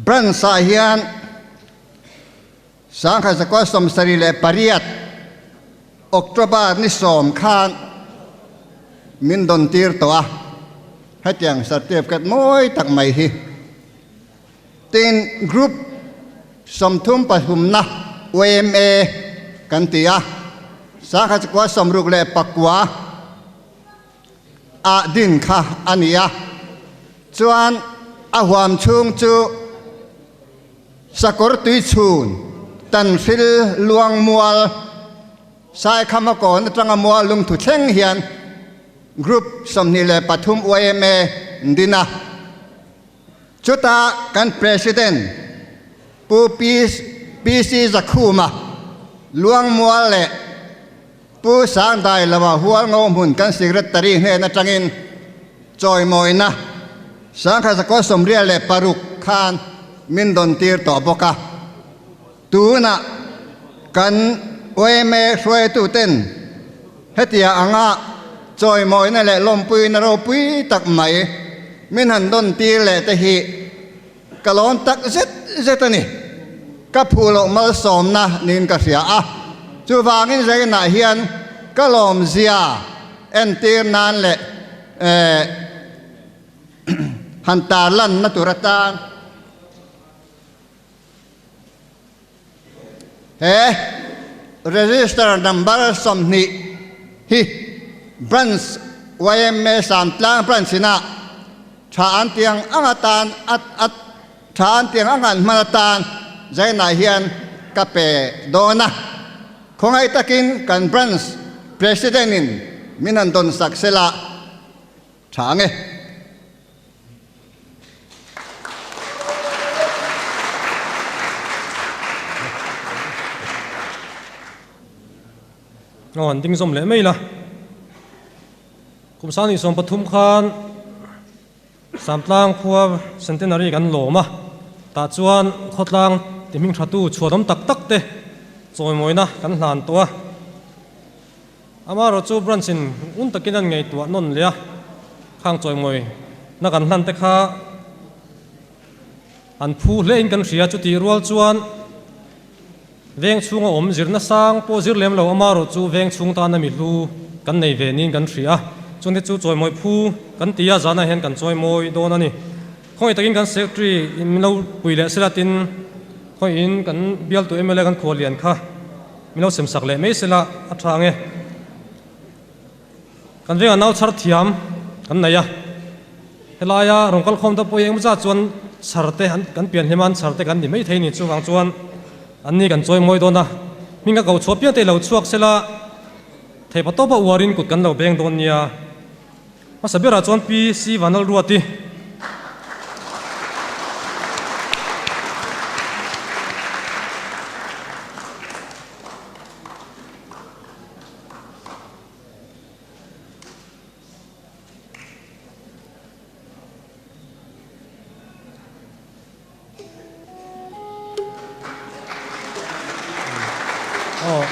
Branch ah hian 1978 October ni sawm khan min dawn tir tawh a, hetiang certificate mawi tak mai hi. Tin, Group 33 na yma kan ti a, 1969 ah din kha a ni a, chuan a huam chhung chu sakawr tui chhun Tanhril luang mual Saikhama kawn atanga mual lungthu thleng hian Group 23 yma din a, chutah kan President Pu PC Zakhuma luang mual leh Pu Sangdailova Hualngo hmun kan Secretary hnen atangin chawimawina 1986 khan min dawn tir tawh bawk a. Tunah kan yma hruaituten hetia anga chawimawina leh lawmpuina ropui tak mai min han dawn tir leh te hi Ka lawm tak zet zet a ni. Ka phu loh malsawmna niin ka hria a, chuvangin Zainah hian ka lawmzia entir nan leh han tarlanna tur atan he register number 20 hi Branch yma Samtlang Branch inah Tha an tiang ang atan a tha an tiang ang an hman atan Zainah hian ka pe dawn a. Khawngaih takin kan Branch President in min han dawn sak sela tha ang e. Aw an ding zawm leh mai la. Kum sangni 13 khan Samtlang khua Centenary kan lawm a, tah chuan khawtlang ti hming thatu chhuanawm tak tak te chawimawina kan hlan tawh a. Amaherawh chu branch in un takin an ngaihtuah nawn leh a, khang chawimawina kan hlan te kha an phu hle in kan hria, chutih rual chuan veng chhunga awm zirna sang pawh zir lem lo amaherawh chu veng chhung tana mi hlu kan nei ve niin kan hria a, chungte chu chawimawi phu kan ti a, zanah hian kan chawimawi dawn a ni. Khawngaih takin kan secretary in min lo pui leh sela tin khawngaih in kan bialtu mla kan khualian kha min lo semsak leh mai sela a tha ang e. Kan vengah nau chhar thiam kan nei a, helaia rawn kal khawm te pawh hi engemaw zat chuan chhar te an kan pian hlim a an chhar te kan ni mai thei ni chuvang chuan an ni kan chawi mawi dawn a, hming a ko chhuah piang te lo chhuak sela theihpa tawpa uarin kut kan lo beng dawn nia. Hmasa berah chuan Pi Si Vanlalruati. Aw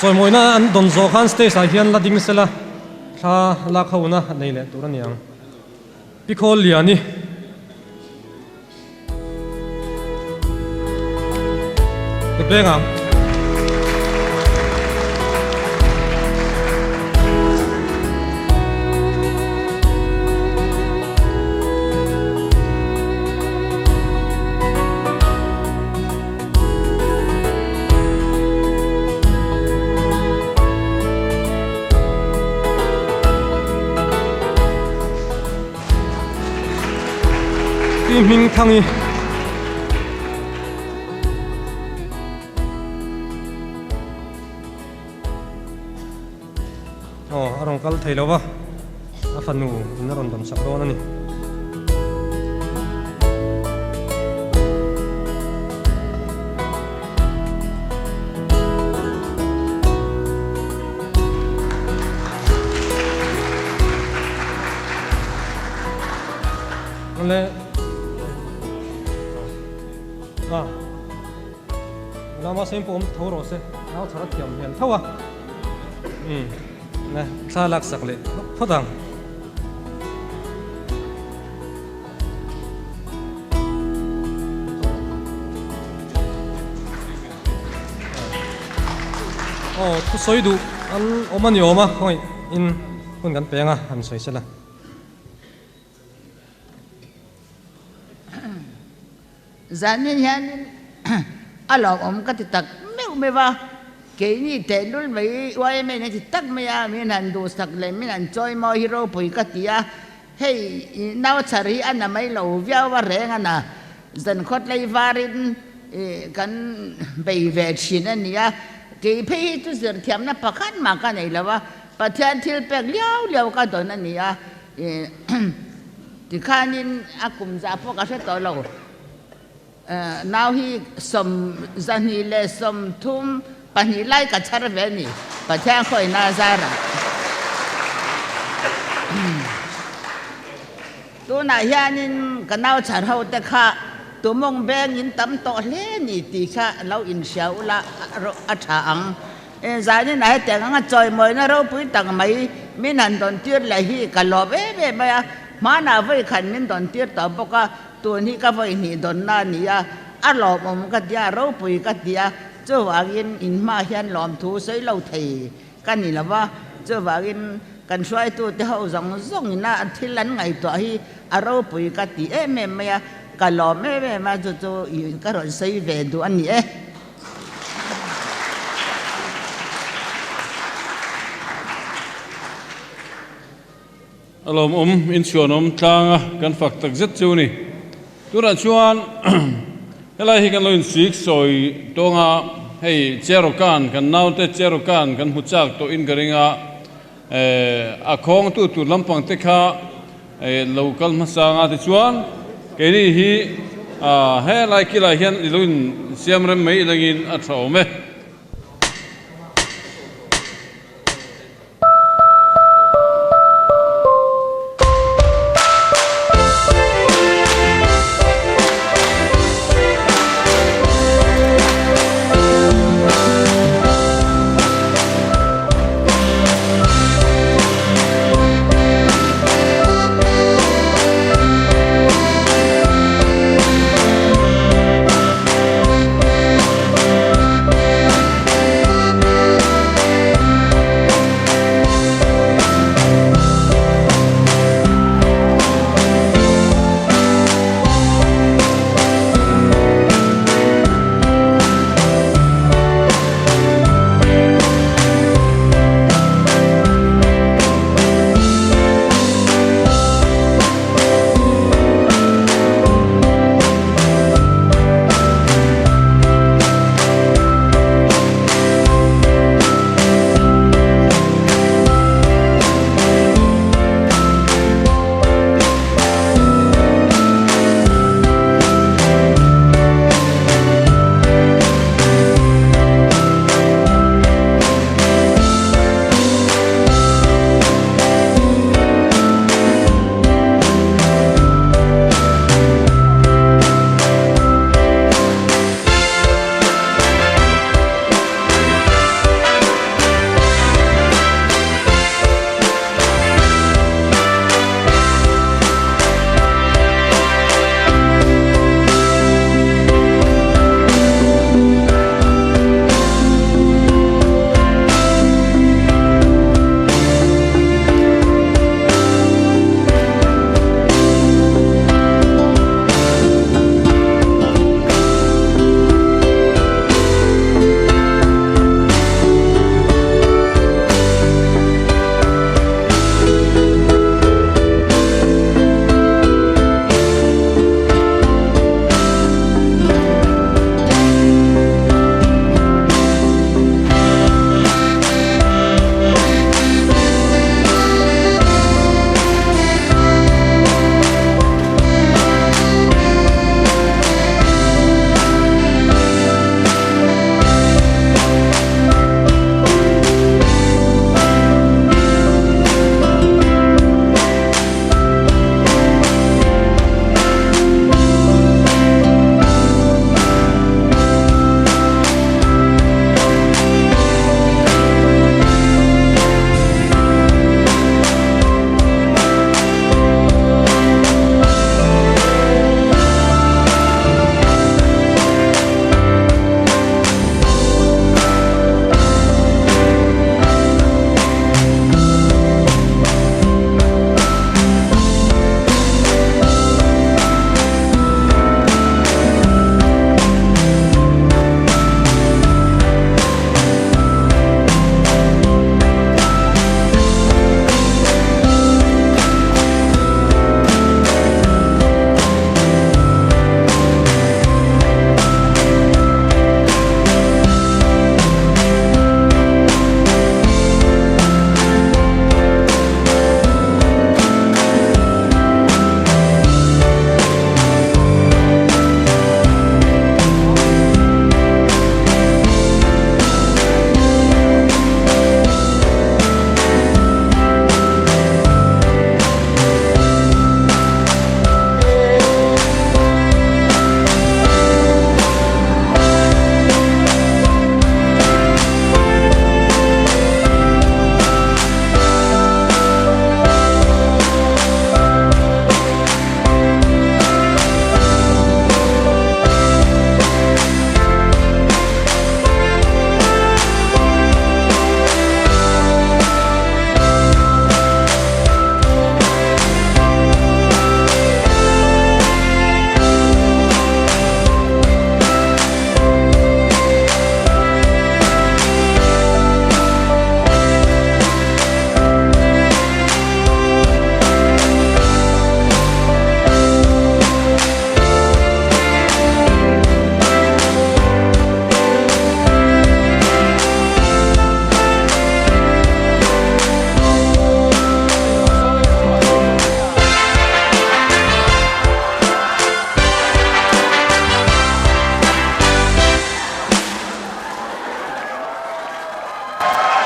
chawimawina an dawn zawh khan stage ah hian la ding sela thla lak ho na nei leh tur a ni ang. Pi Khawl Liani. Kut beng ang. Pi hming thang i. Aw a rawn kal thei lo va, a fanu in a rawn dawm sak dawn a ni. Le a lama sem pawh awm tho rawh se nau chhar a thiam hmel tho a um le thla lak sak leh phawt ang. Aw thu sawi duh an awm a ni awm a khawngaih in hun kan peng a han sawi sela. Zanin hianin a lawmawm ka ti tak meuh meuh a, keini tehlul mai yma in a ti tak mai a, min han duhsak leh min han chawi mawi hi ropui ka ti a, hei nau chhar hi a na mai lo viau a reng a na, zan khawtlei varin kan bei ve thin a ni a, kei phei hi chu zirthiamna pakhat mah ka nei lo a, Pathian thil pek liau liau ka dawn a ni a. Tikhanin a kum zah pawh ka hre tawh lo. Nau hi 132 lai ka chhar ve a ni, Pathian khawina zarah. Tunah hianin ka nau chhar ho te kha tumawng beng in tam tawh hle ni tih kha lo inhria ula a tha ang. Zanin ah hetiang anga chawimawina ropui tak mai min han dawn tir leh hi ka lawm em em mai a, hmanah vawi khat min dawn tir tawh bawk a, tun hi ka vawi hnih dawnna a ni a, a lawmawm ka ti a, ropui ka ti a, chuvangin in hmaah hian lawmthu sawi lo thei ka ni lo va, chuvangin kan hruaitute ho zawng zawngin a thil an ngaihtuah hi a ropui ka ti em em mai a, ka lawm em em a, chu chu ka rawn sawi ve duh a ni e. A lawmawm inchhuanawm tlanga kan fak tak zet chu ni. Tunah chuan helai hi kan lo insik sawi tawng a, hei Cherokan kan naute Cherokan kan hmu chak tawh in ka ring a, a khawngtu tur lampang te kha Lo kal hmasa anga tichuan keini hi helai kilah hian i lo insiam rem mai ilangin a tha awm e.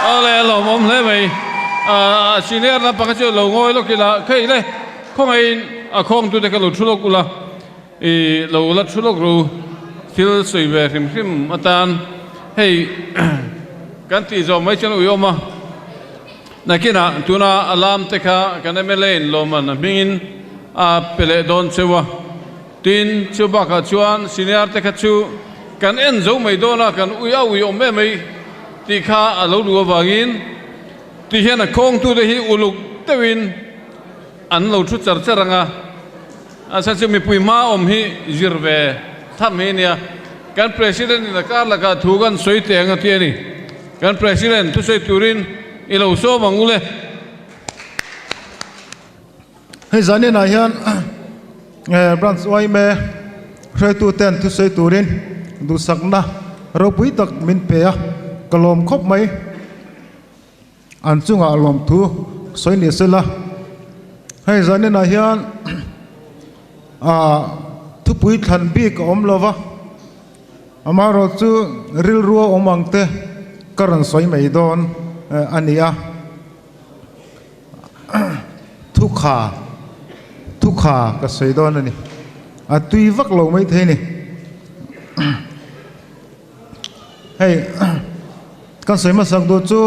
Awle a lawmawm hle mai. A senior lampang hi chu lo ngawi lawk ila khei le khawngaihin a khawngtute kha lo thu lawk ula i lo la thu lawk ru thil sawi ve hrim hrim atan hei kan tih zawh mai chuan uiawm a. Nakinah tuna a lam te kha kan mla in lawmman a hmingin a pe leh dawn cheu a. Tin, chu bakah chuan senior te kha chu kan en zo mai dawn a, kan ui a ui awm em mai tih kha a lo duh avangin ti hian a khawngtute hi uluk deuhin an lo thu char char ang a. A chhan chu mipui hma awm hi zir ve tham hi a nia. Kan President in a kar lakah thu kan sawi teh ang a ti a ni. Kan President thusawi turin i lo sawm ang u le. Hei zaninah hian Branch yma hruaituten thusawi turin duhsakna ropui tak min pe a, ka lawm khawp mai. An chungah lawmthu sawi ni sela, hei zaninah hian thupui thlan bik a awm lova, amaherawh chu rilru a awm ang te ka rawn sawi mai dawn a ni a. Thukha, thukha ka sawi dawn a ni. A tui vak lo maithei a ni. Hei kan sawi hmasak duh chu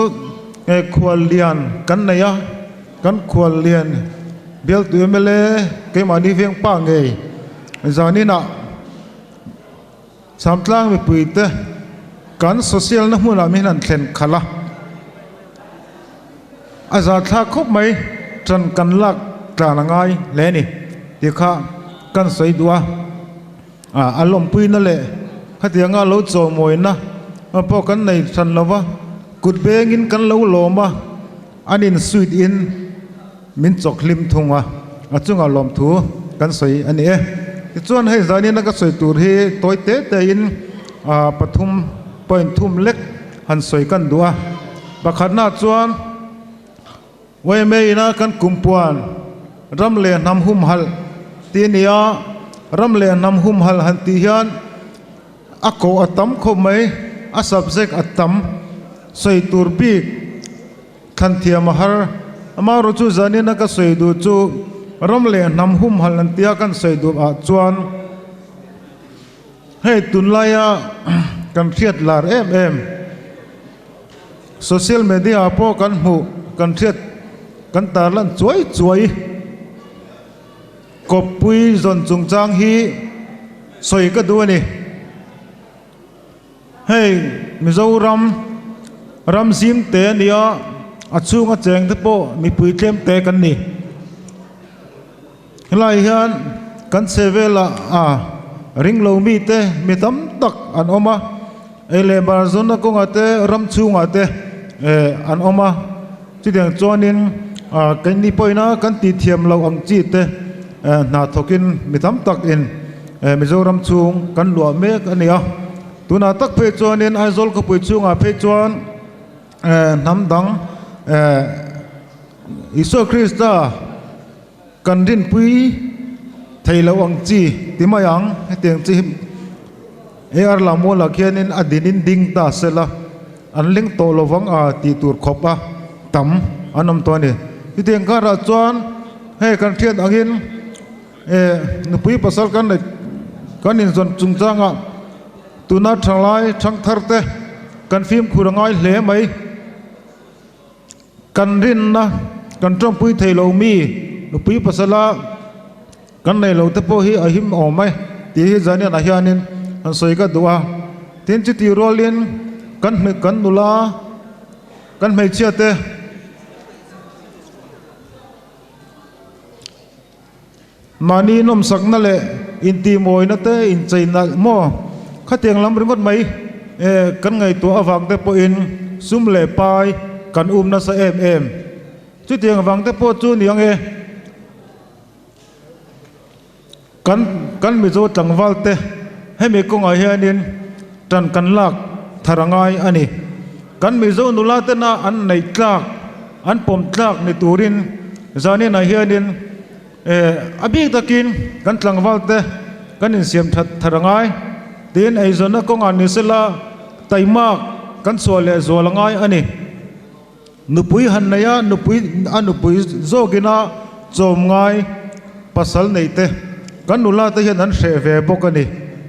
khual lian kan nei a, kan khual lian bialtu mla keimahni veng pa ngei zaninah Chhamtlang mipuite kan social na hmunah min han thlen khalh a, a zahthlak khawp mai tan kan lak tlan a ngai hle a ni tih kha kan sawi duh a. A lawmpuina leh khatianga lo chawmawina pawh kan nei hran lo va, kut bengin kan lo lawm a, an in suit in min chawk hlim thung a, a chungah lawmthu kan sawi a ni e. Tichuan hei zanin a ka sawi tur hi tawi te te in pathum point thum lek han sawi kan duh a, pakhatna chuan Yma ina kan kumpuan ram leh hnam humhalh tih a ni a, ram leh hnam humhalh han tih hian a koh a tam khawp mai, a subject a tam, sawi tur bik thlan thiam a har. Amaherawh chu zanin a ka sawi duh chu ram leh hnam humhalh an tia kan sawi duh ah chuan hei tunlaia kan hriat lar em em, Social media ah pawh kan hmuh, kan hriat, kan tarlan chuai chuai. Kawppui zawn chungchang hi sawi ka duh a ni. Hei Mizoram ram zim te a nia, a chhunga cheng te pawh mipui tlem te kan ni. Helai hian kan chhe velah a ring lo mite mi tam tak an awm a, ei leh bar zawnna kawngah te ram chhungah te an awm a, chutiang chuanin keini pawhina kan tih thiam loh ang chi te hna thawkin mi tam takin Mizoram chhung kan luah mek a ni a, tunah tak phei chuanin Aizawl khawpui chhungah phei chuan hnam dang Isua Krista Kan rinpui thei lo ang chi ti mai ang, hetiang chi hi AR Lamuala khianin a dinin ding ta sela, an ling tawh lo vang a tih tur khawp a tam an awm tawh a ni. Chutiang karah chuan hei kan hriat angin nupui pasal kan neih kan inzawn chungchangah tuna thalai thangthar te kan fimkhur a ngai hle mai. Kan rinna kan tawngpui thei lo mi nupui pasala kan nei lo te pawh hi a him awm e tih hi Zaniana hianin han sawi ka duh a. Tin chuti rualin kan hmei kan nula kan hmeichhia te Mahni nawmsakna leh intihmawina te inchei nalh maw? Khatiang lam ringawt mai kan ngaihtuah avang te pawhin sum leh pai kan um nasa em em. Chutiang avang te pawh chu ni ang e. Kan kan Mizo tlangval te hemi kawngah hianin tan kan lak thar a ngai a ni. Kan Mizo nula tena an neih tlak, an pawm tlak ni turin zaninah hianin a bik takin kan tlangval te kan insiam that thar a ngai. Tin, eizawnna kawngah ni sela taimak kan chhuah leh zual a ngai a ni. Nupui han nei a, nupui a nupui zawkina chawm ngai pasal nei te kan nula te hian an hreh ve bawk a ni.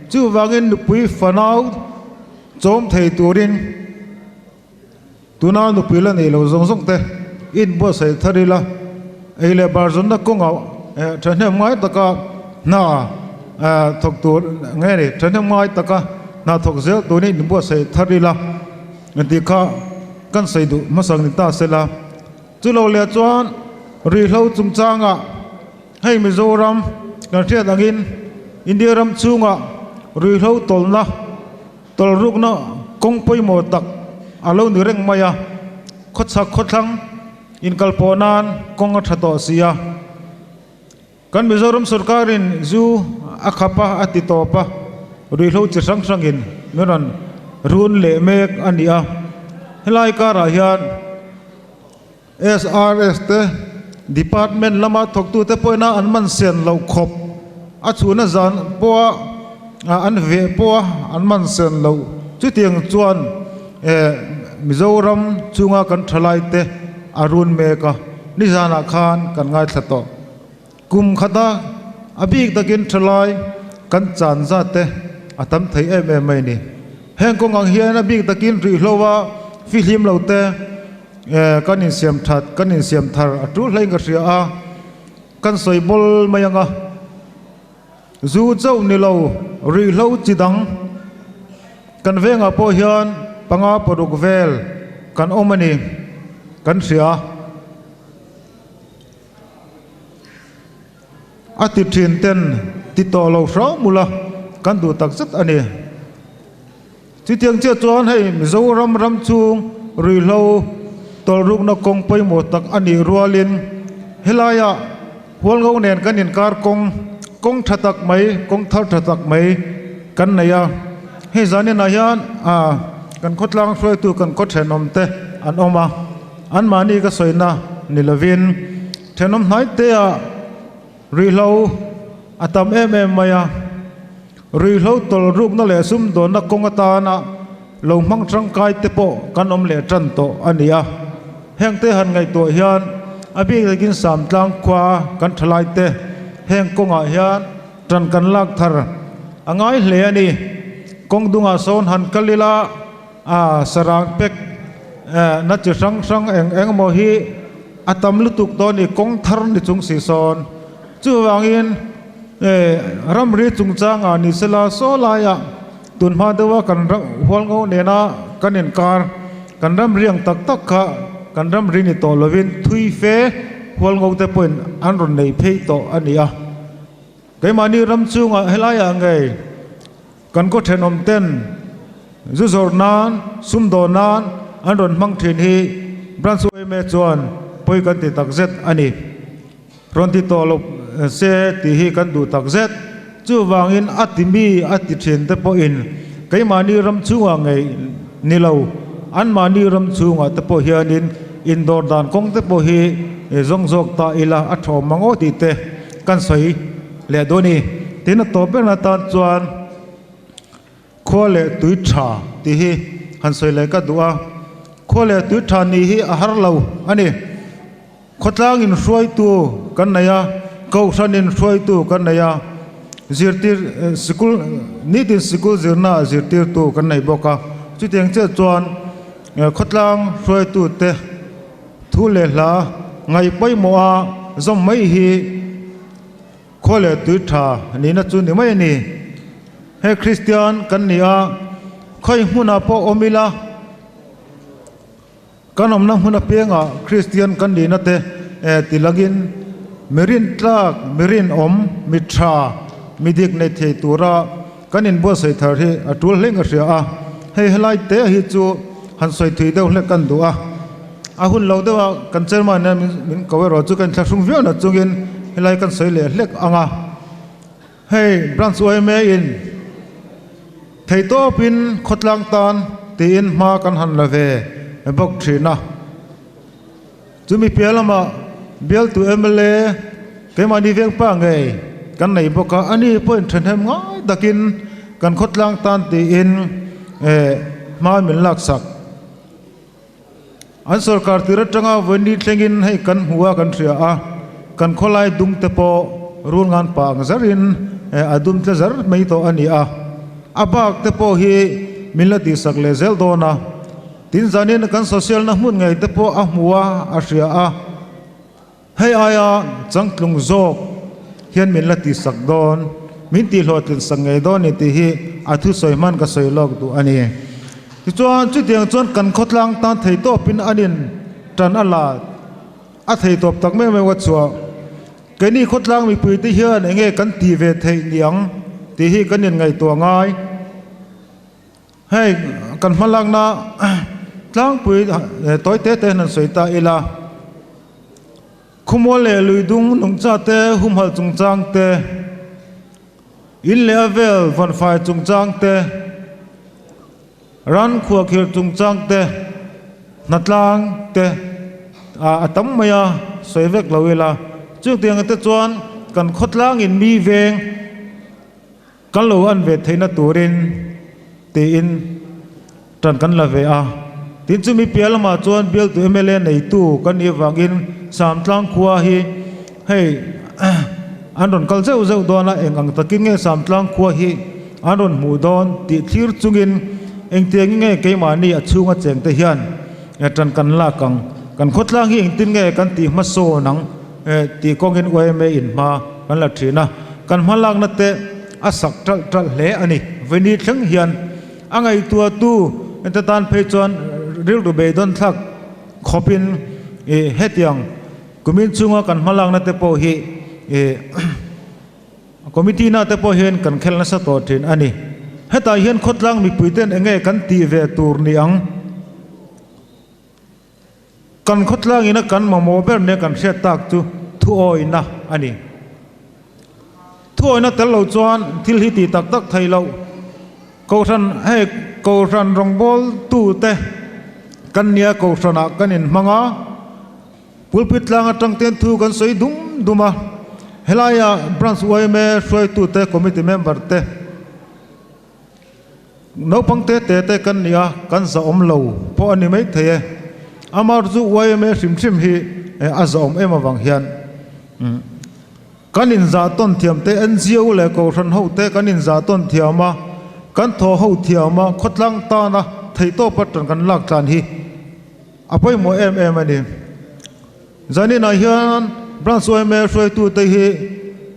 Chuvangin nupui fanau chawm thei turin tuna nupui la nei lo zawng zawng te in buatsaih thar ila, ei leh bar zawnna kawngah thahnem ngai taka hna thawk tur nge ni thahnem ngai taka hna thawk zel turin in buatsaih thar ila. Engti kha kan sawi duh hmasak ni ta sela, chu lo leh chuan ruihhlo chungchangah hei Mizoram kan hriat angin India ram chhungah ruihhlo tawlhna tawlhrukna kawng pawimawh tak a lo ni reng mai a, khawchhak khawthlang inkalpawh nan kawng a tha tawh si a. Kan Mizoram sorkarin zu a khap a, a ti tawp a, ruihhlo chi hrang hrangin min rawn run leh mek a ni a. Helai karah hian SRS te department lama thawktute pawhina an man sen loh khawp a chhuna zan pawha an veh pawha an man sen loh chutiang chuan Mizoram chunga kan thalaite a run mek a, nizanah khan kan ngaithla tawh. Kum khata a bik takin thalai kan chan zat te a tam thei em em mai a ni. Heng kawng ang hian a bik takin ruihhlo a fihlim lo te kan insiam that, kan insiam thar a tul hlein ka hria a, kan sawi bawl mai ang a. Zu chauh ni lo ruihhlo chi dang kan vengah pawh hian panga paruk vel kan awm a ni kan hria. A ti thin ten ti tawh lo hram ula kan duh tak zet a ni. Chutiang chiah chuan hei Mizoram ram chhung ruihhlo tawlhrukna kawng pawimawh tak a nih rualin helaiah Hualngo nen kan inkar kawng kawng tha tak mai kawng thar tha tak mai kan nei a. Hei zaninah hian kan khawtlang hruaitu kan khaw thenawm te an awm a. Anmahni ka sawina ni lovin thenawm hnai teah ruihhlo a tam em em mai a, ruihhlo tawlh rukna leh sumdawnna kawng atana lo hmang tangkai te pawh kan awm leh tan tawh a ni a. Hengte han ngaihtuah hian a bik takin Samtlang khua kan thalai te heng kawngah hian tan kan lak thar a ngai hle a ni. Kawng dungah sawn han kal ila, A sarang pek na chi hrang hrang eng eng emaw hi a tam lutuk dawn ni kawng thar ni chung si sawn. Chuvangin ramri chungchangah ni sela saw laiah tunhma deuha kan hualngo nena kan inkar kan ramri ang tak tak kha kan ramri ni tawh lovin thui fe hualngo te pawhin an rawn nei phei tawh a ni a. Keimahni ram chungah helaiah ngei Kan khaw thenawm ten zu zawrh nan, sumdawn nan an rawn hmang thin hi Branch yma chuan pawi kan ti tak zet a ni. Rawn ti tawh lo se tih hi kan duh tak zet. Chuvangin a ti mi a ti thin te pawhin keimahni ram chhungah ngei ni lo, anmahni ram chhungah te pawh hianin indawr dan kawng te pawh hi zawng zawk ta ila a tha awm ang aw tih te kan sawi leh dawn i tin a tawp ber atan chuan khua leh tui tha tih hi han sawi leh ka duh a, khua leh tui tha nih hi a har lo a ni. Khawtlang in hruaitu kan nei a, kohhran in hruaitu kan nei a, zirtir sikul nitin sikul zirna ah zirtirtu kan nei bawk a, chutiang chiah chuan khawtlang hruaitu te thu leh hla ngaih pawimawh a zawm mai hi Khaw leh tui tha nihna chu ni mai a ni. He Kristian kan ni a, khawi hmunah pawh awm ila, kan awmna hmun apiangah Kristian kan nihna te ti langin mi rintlak, mi rinawm, mi tha, mi dik nei thei tura kan inbuatsaih thar hi a tul hleng ka hria a. Hei helai te hi chu han sawi thui deuh hlek kan duh a. A hun lo deuh a kan chairman hian min ko erawh chu ka inthlahrung viau na chungin helai kan sawi leh hlek ang a. Hei branch yma in theihtawpin khawtlang tan tiin hma kan han la ve bawk thin a. Chumi piah lamah bialtu mla keimahni vengpa ngei kan nei bawk a, ani pawhin thahnem ngai takin kan khawtlang tan tiin hma min laksak. An sorkar tir atanga vawiin thlengin hei kan hmu a kan hria a, kan khawlai dum te pawh rul ngan pah ang zarin a dum tle zar mai tawh a ni a. A bak te pawh hi min la tihsak leh zel dawn a. Tin zanin kan social na hmun ngei te pawh a hmu a, a hria a. Hei aia changtlung zawk hian min la tihsak dawn, min tihhlawhtlin sak ngei dawn ni tih hi a thusawi hman ka sawi lawk duh a ni. Tichuan, chutiang chuan kan khawtlang tan theitawpin an in tan a la a theitawp tak meuh meuh a chhuah. Keini khawtlang mipuite hian enge kan tih ve theih ni ang tih hi kan inngaihtuah ngai. Hei kan hmalakna tlangpui tawi te te hian an sawi ta ila, Khawmual leh Luidung nungcha te humhalh chungchang te, in leh a vel vawnfai chungchang te, ran khuahkhirh chungchang te, hnatlang te a tam mai a sawi vek lo ila. Chutiang te chuan kan khawtlangin mi veng, Kan lo an ve theihna turin tiin tan kan la ve a. Tin chumi piah lamah chuan bialtu mla neitu kan nih avangin Samtlang khua hi hei an rawn kal zeuh zeuh dawn a, eng ang takin nge Samtlang khua hi an rawn hmuh dawn tih thlir chungin engtiangin nge keimahni a chhunga chengte hian tan kan lak ang, kan khawtlang hi engtin nge kan tih hmasawn ang. Tih kawngin yma in hma kan la thin a, kan hma lakna te a sak ṭalh ṭalh hle a ni. Vawini thleng hian a ngaihtuahtu te tan phei chuan rilru beidawn thlak khawpin hetiang kumin chunga kan hma lakna te pawh hi committee na te pawh hian kan khel nasa tawh thin a ni. Hetah hian khawtlang mipuiten enge kan tih ve tur ni ang? Kan khawtlangina kan mamawh ber nia kan hriat tak chu thuawina a ni. Thuawina tel lo chuan thil hi tih tak tak thei loh. Kohhran hei Kohhran rawngbawltute kan nia Kohhranah kan inhmang a, pulpit tlang atang ten thu kan sawi dum dum a, helaia Branch yma hruaitute committee member te, Naupang te te te kan ni a, kan zahawm lo pawh a ni mai thei e. Amar chu yma hrim hrim hi a zahawm em avang hian kan inzah tawn thiam te, NGO leh Kohhran ho te kan inzah tawn thiam a, kan thaw ho thiam a, khawtlang tana theihtawpa tan kan lak tlan hi a pawimawh em em a ni. Zaninah hian Branch yma hruaitute hi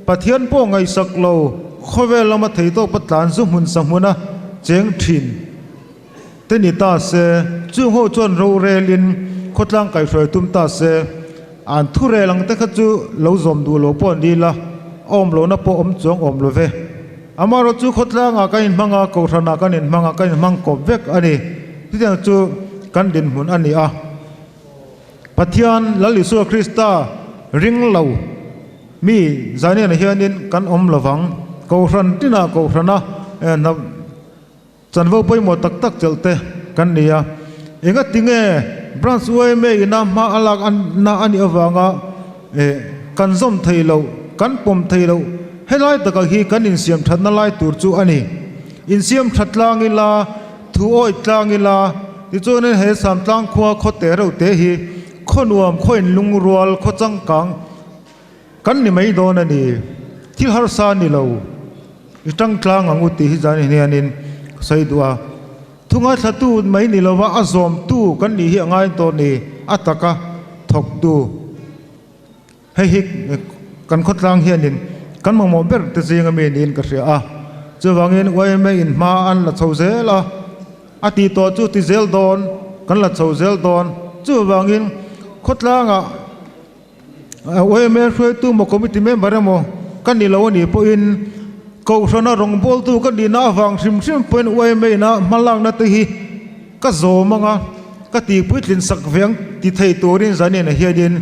Pathian pawh ngaihsak lo khawvel lama theitawpa tlan zu hmun sa hmuna cheng thin te ni ta se, chung ho chuan rorelin khawtlang kaihhruai tum ta se, an thurel ang te kha chu lo zawm duh lo pawh ni la, a awm lohna pawh awm chuang awm lo ve. Amaherawh chu khawtlangah kan inhmang a, kohhranah kan inhmang a, kan inhmang kawp vek a ni. Chutiang chu kan dinhmun a ni a. Pathian Lal Isua Krista ring lo mi zainenah hianin kan awm lovang. Kohhran tinah kohhrana hna chanvo pawimawh tak tak chelh te kan ni a. Engatinge Branch yma ina hma a lak na a nih avanga kan zawm thei loh, kan pawm thei loh helai takah hi kan insiam thatna lai tur chu a ni. Insiam that tlang ila, Thu awih tlang ila, tichuanin he Samtlang khua khaw te reuh te hi khaw nuam, khaw inlungrual, khaw changkang kan ni mai dawn a ni. Thil harsa ni lo, i tang tlang ang u tih hi zan hianin ka sawi duh a. Thu ngaithlatu mai ni lova a zawmtu kan nih hi a ngai tawh ni, a taka thawktu. Hei hi kan khawtlang hianin kan mamawh ber te zinga mi niin ka hria a, chuvangin yma in hma an la chho zel a, a tih tawh chu ti zel dawn, kan la chho zel dawn. Chuvangin khawtlangah yma hruaitu maw committee member emaw ka ni lo a nih pawhin Kohhrana rawngbawltu ka nihna avang hrim hrim pawhin yma ina hmalakna te hi Ka zawm anga ka tih puitlin sak ve ang ti thei turin zaninah hianin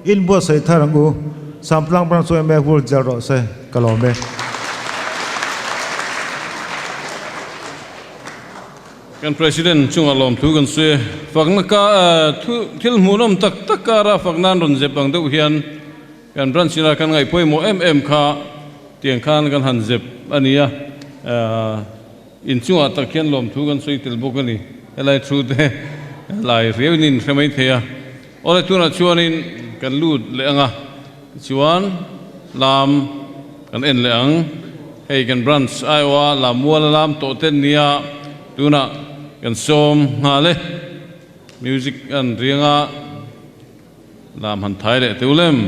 in buatsaih thar ang u. Samtlang Branch yma vul zel rawh se, ka lawm e. Kan President chungah lawmthu kan sawi e. Fakna ka thu thil hmuhnawm tak tak kara fakna an rawn zep ang deuh hian kan branch ina kan ngaih pawimawh em em kha tiang khan kan han zep a ni a. Inchungah tak hian lawmthu kan sawi tel bawk a ni. Helai thu te Lai riau in in hre mai thei a. Awle tunah chuanin kan lut leh ang a, tichuan lam kan en leh ang. Hei kan branch aiawha lam mual a lam tawh ten nia tunah kan sawm nghal e. Music an riang a, lam han thai leh teuh lem.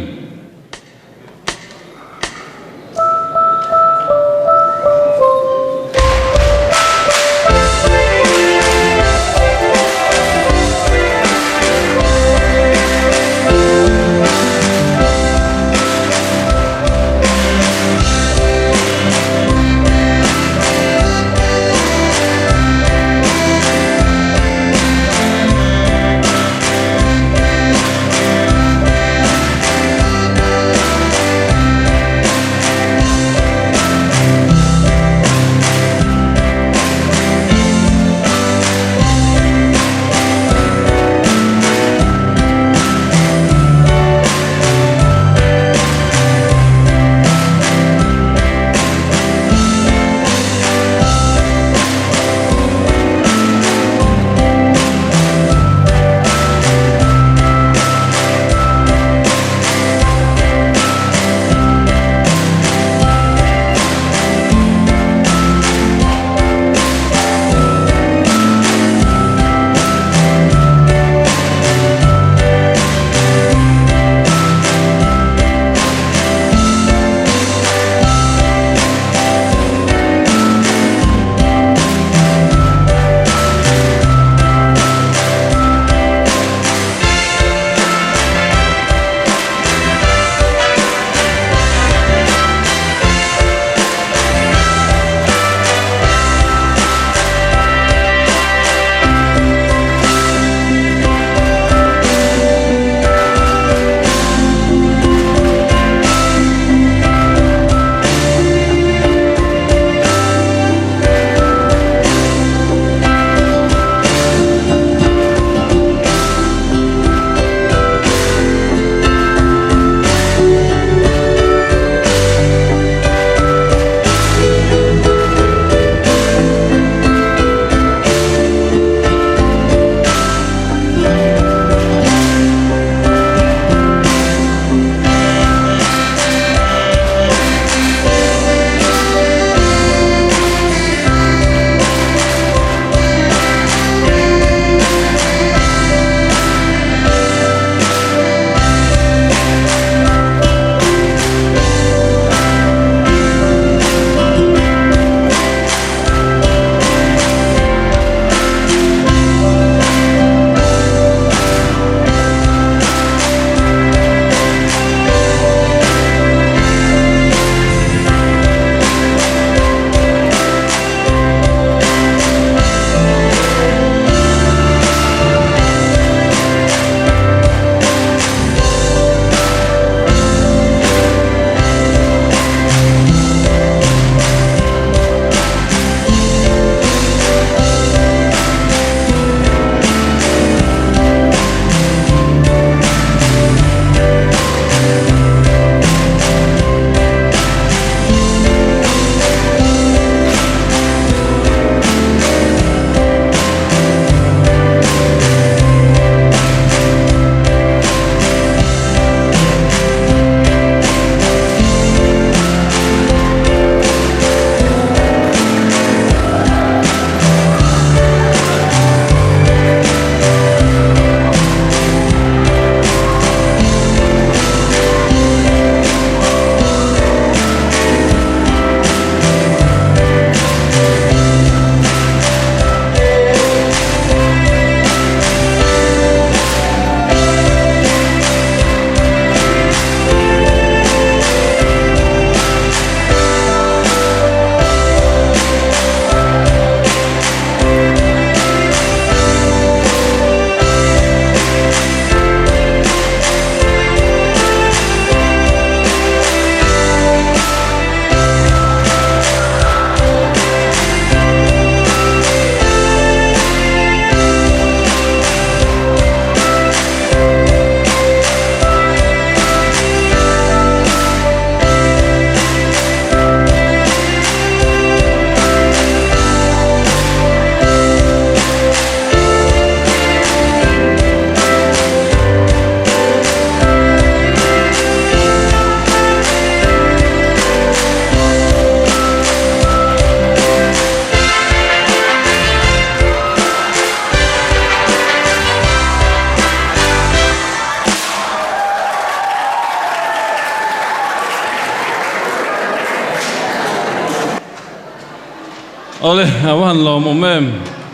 Awle, a va han lawmawm em?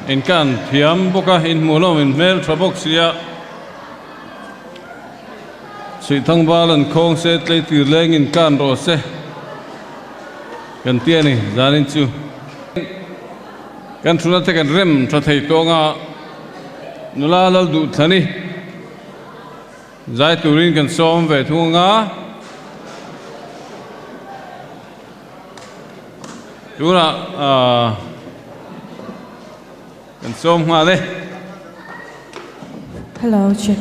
In kan thiam bawk a, in hmuh hlawm in hmel tha bawk sia. Chhuihthang bal an khawng se, tleitir leng in kan rawh se kan ti a ni zanin chu. Kan thuna te kan rem tha thei tawng a, nula lal duh thlani zai turin kan sawm ve thung anga. Tunah kan sawm nghal e. Hello check.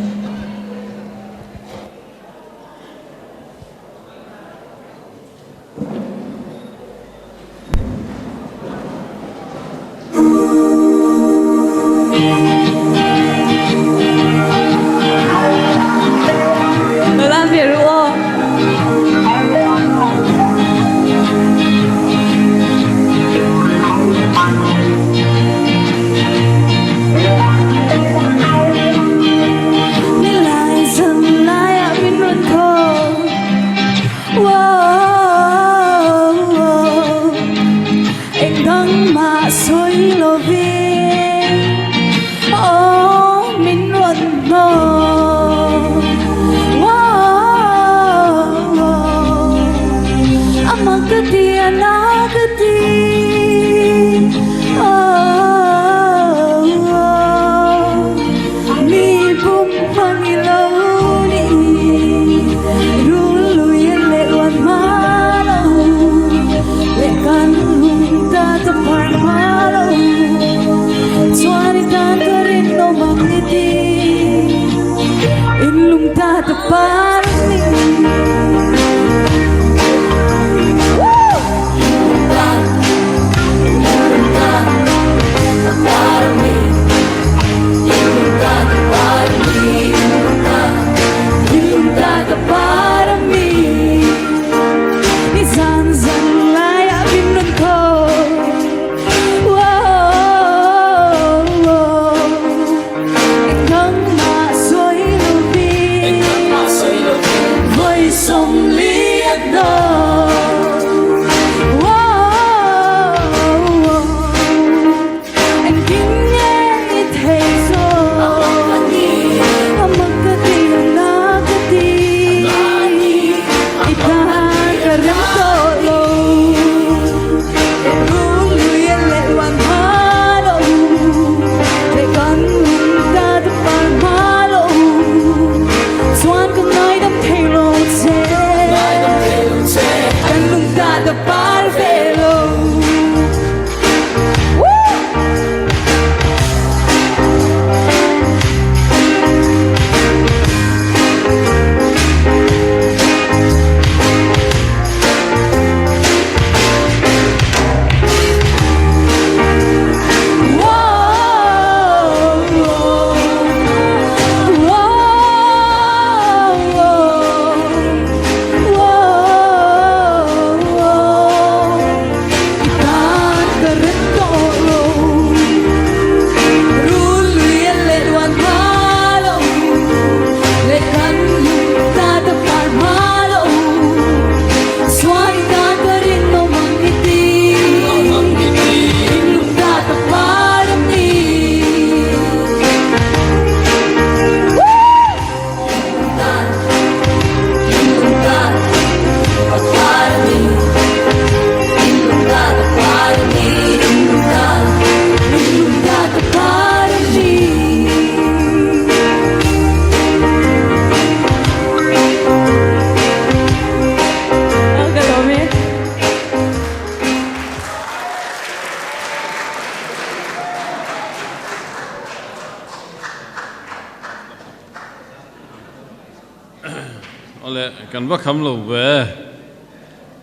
Awle kan va kham lo ve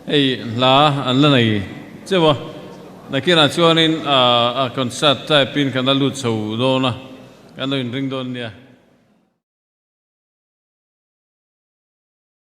hei hla an la nei cheu a nakinah chuanin a concert type in kan la lut chho dawn a kan lo inring dawn nia.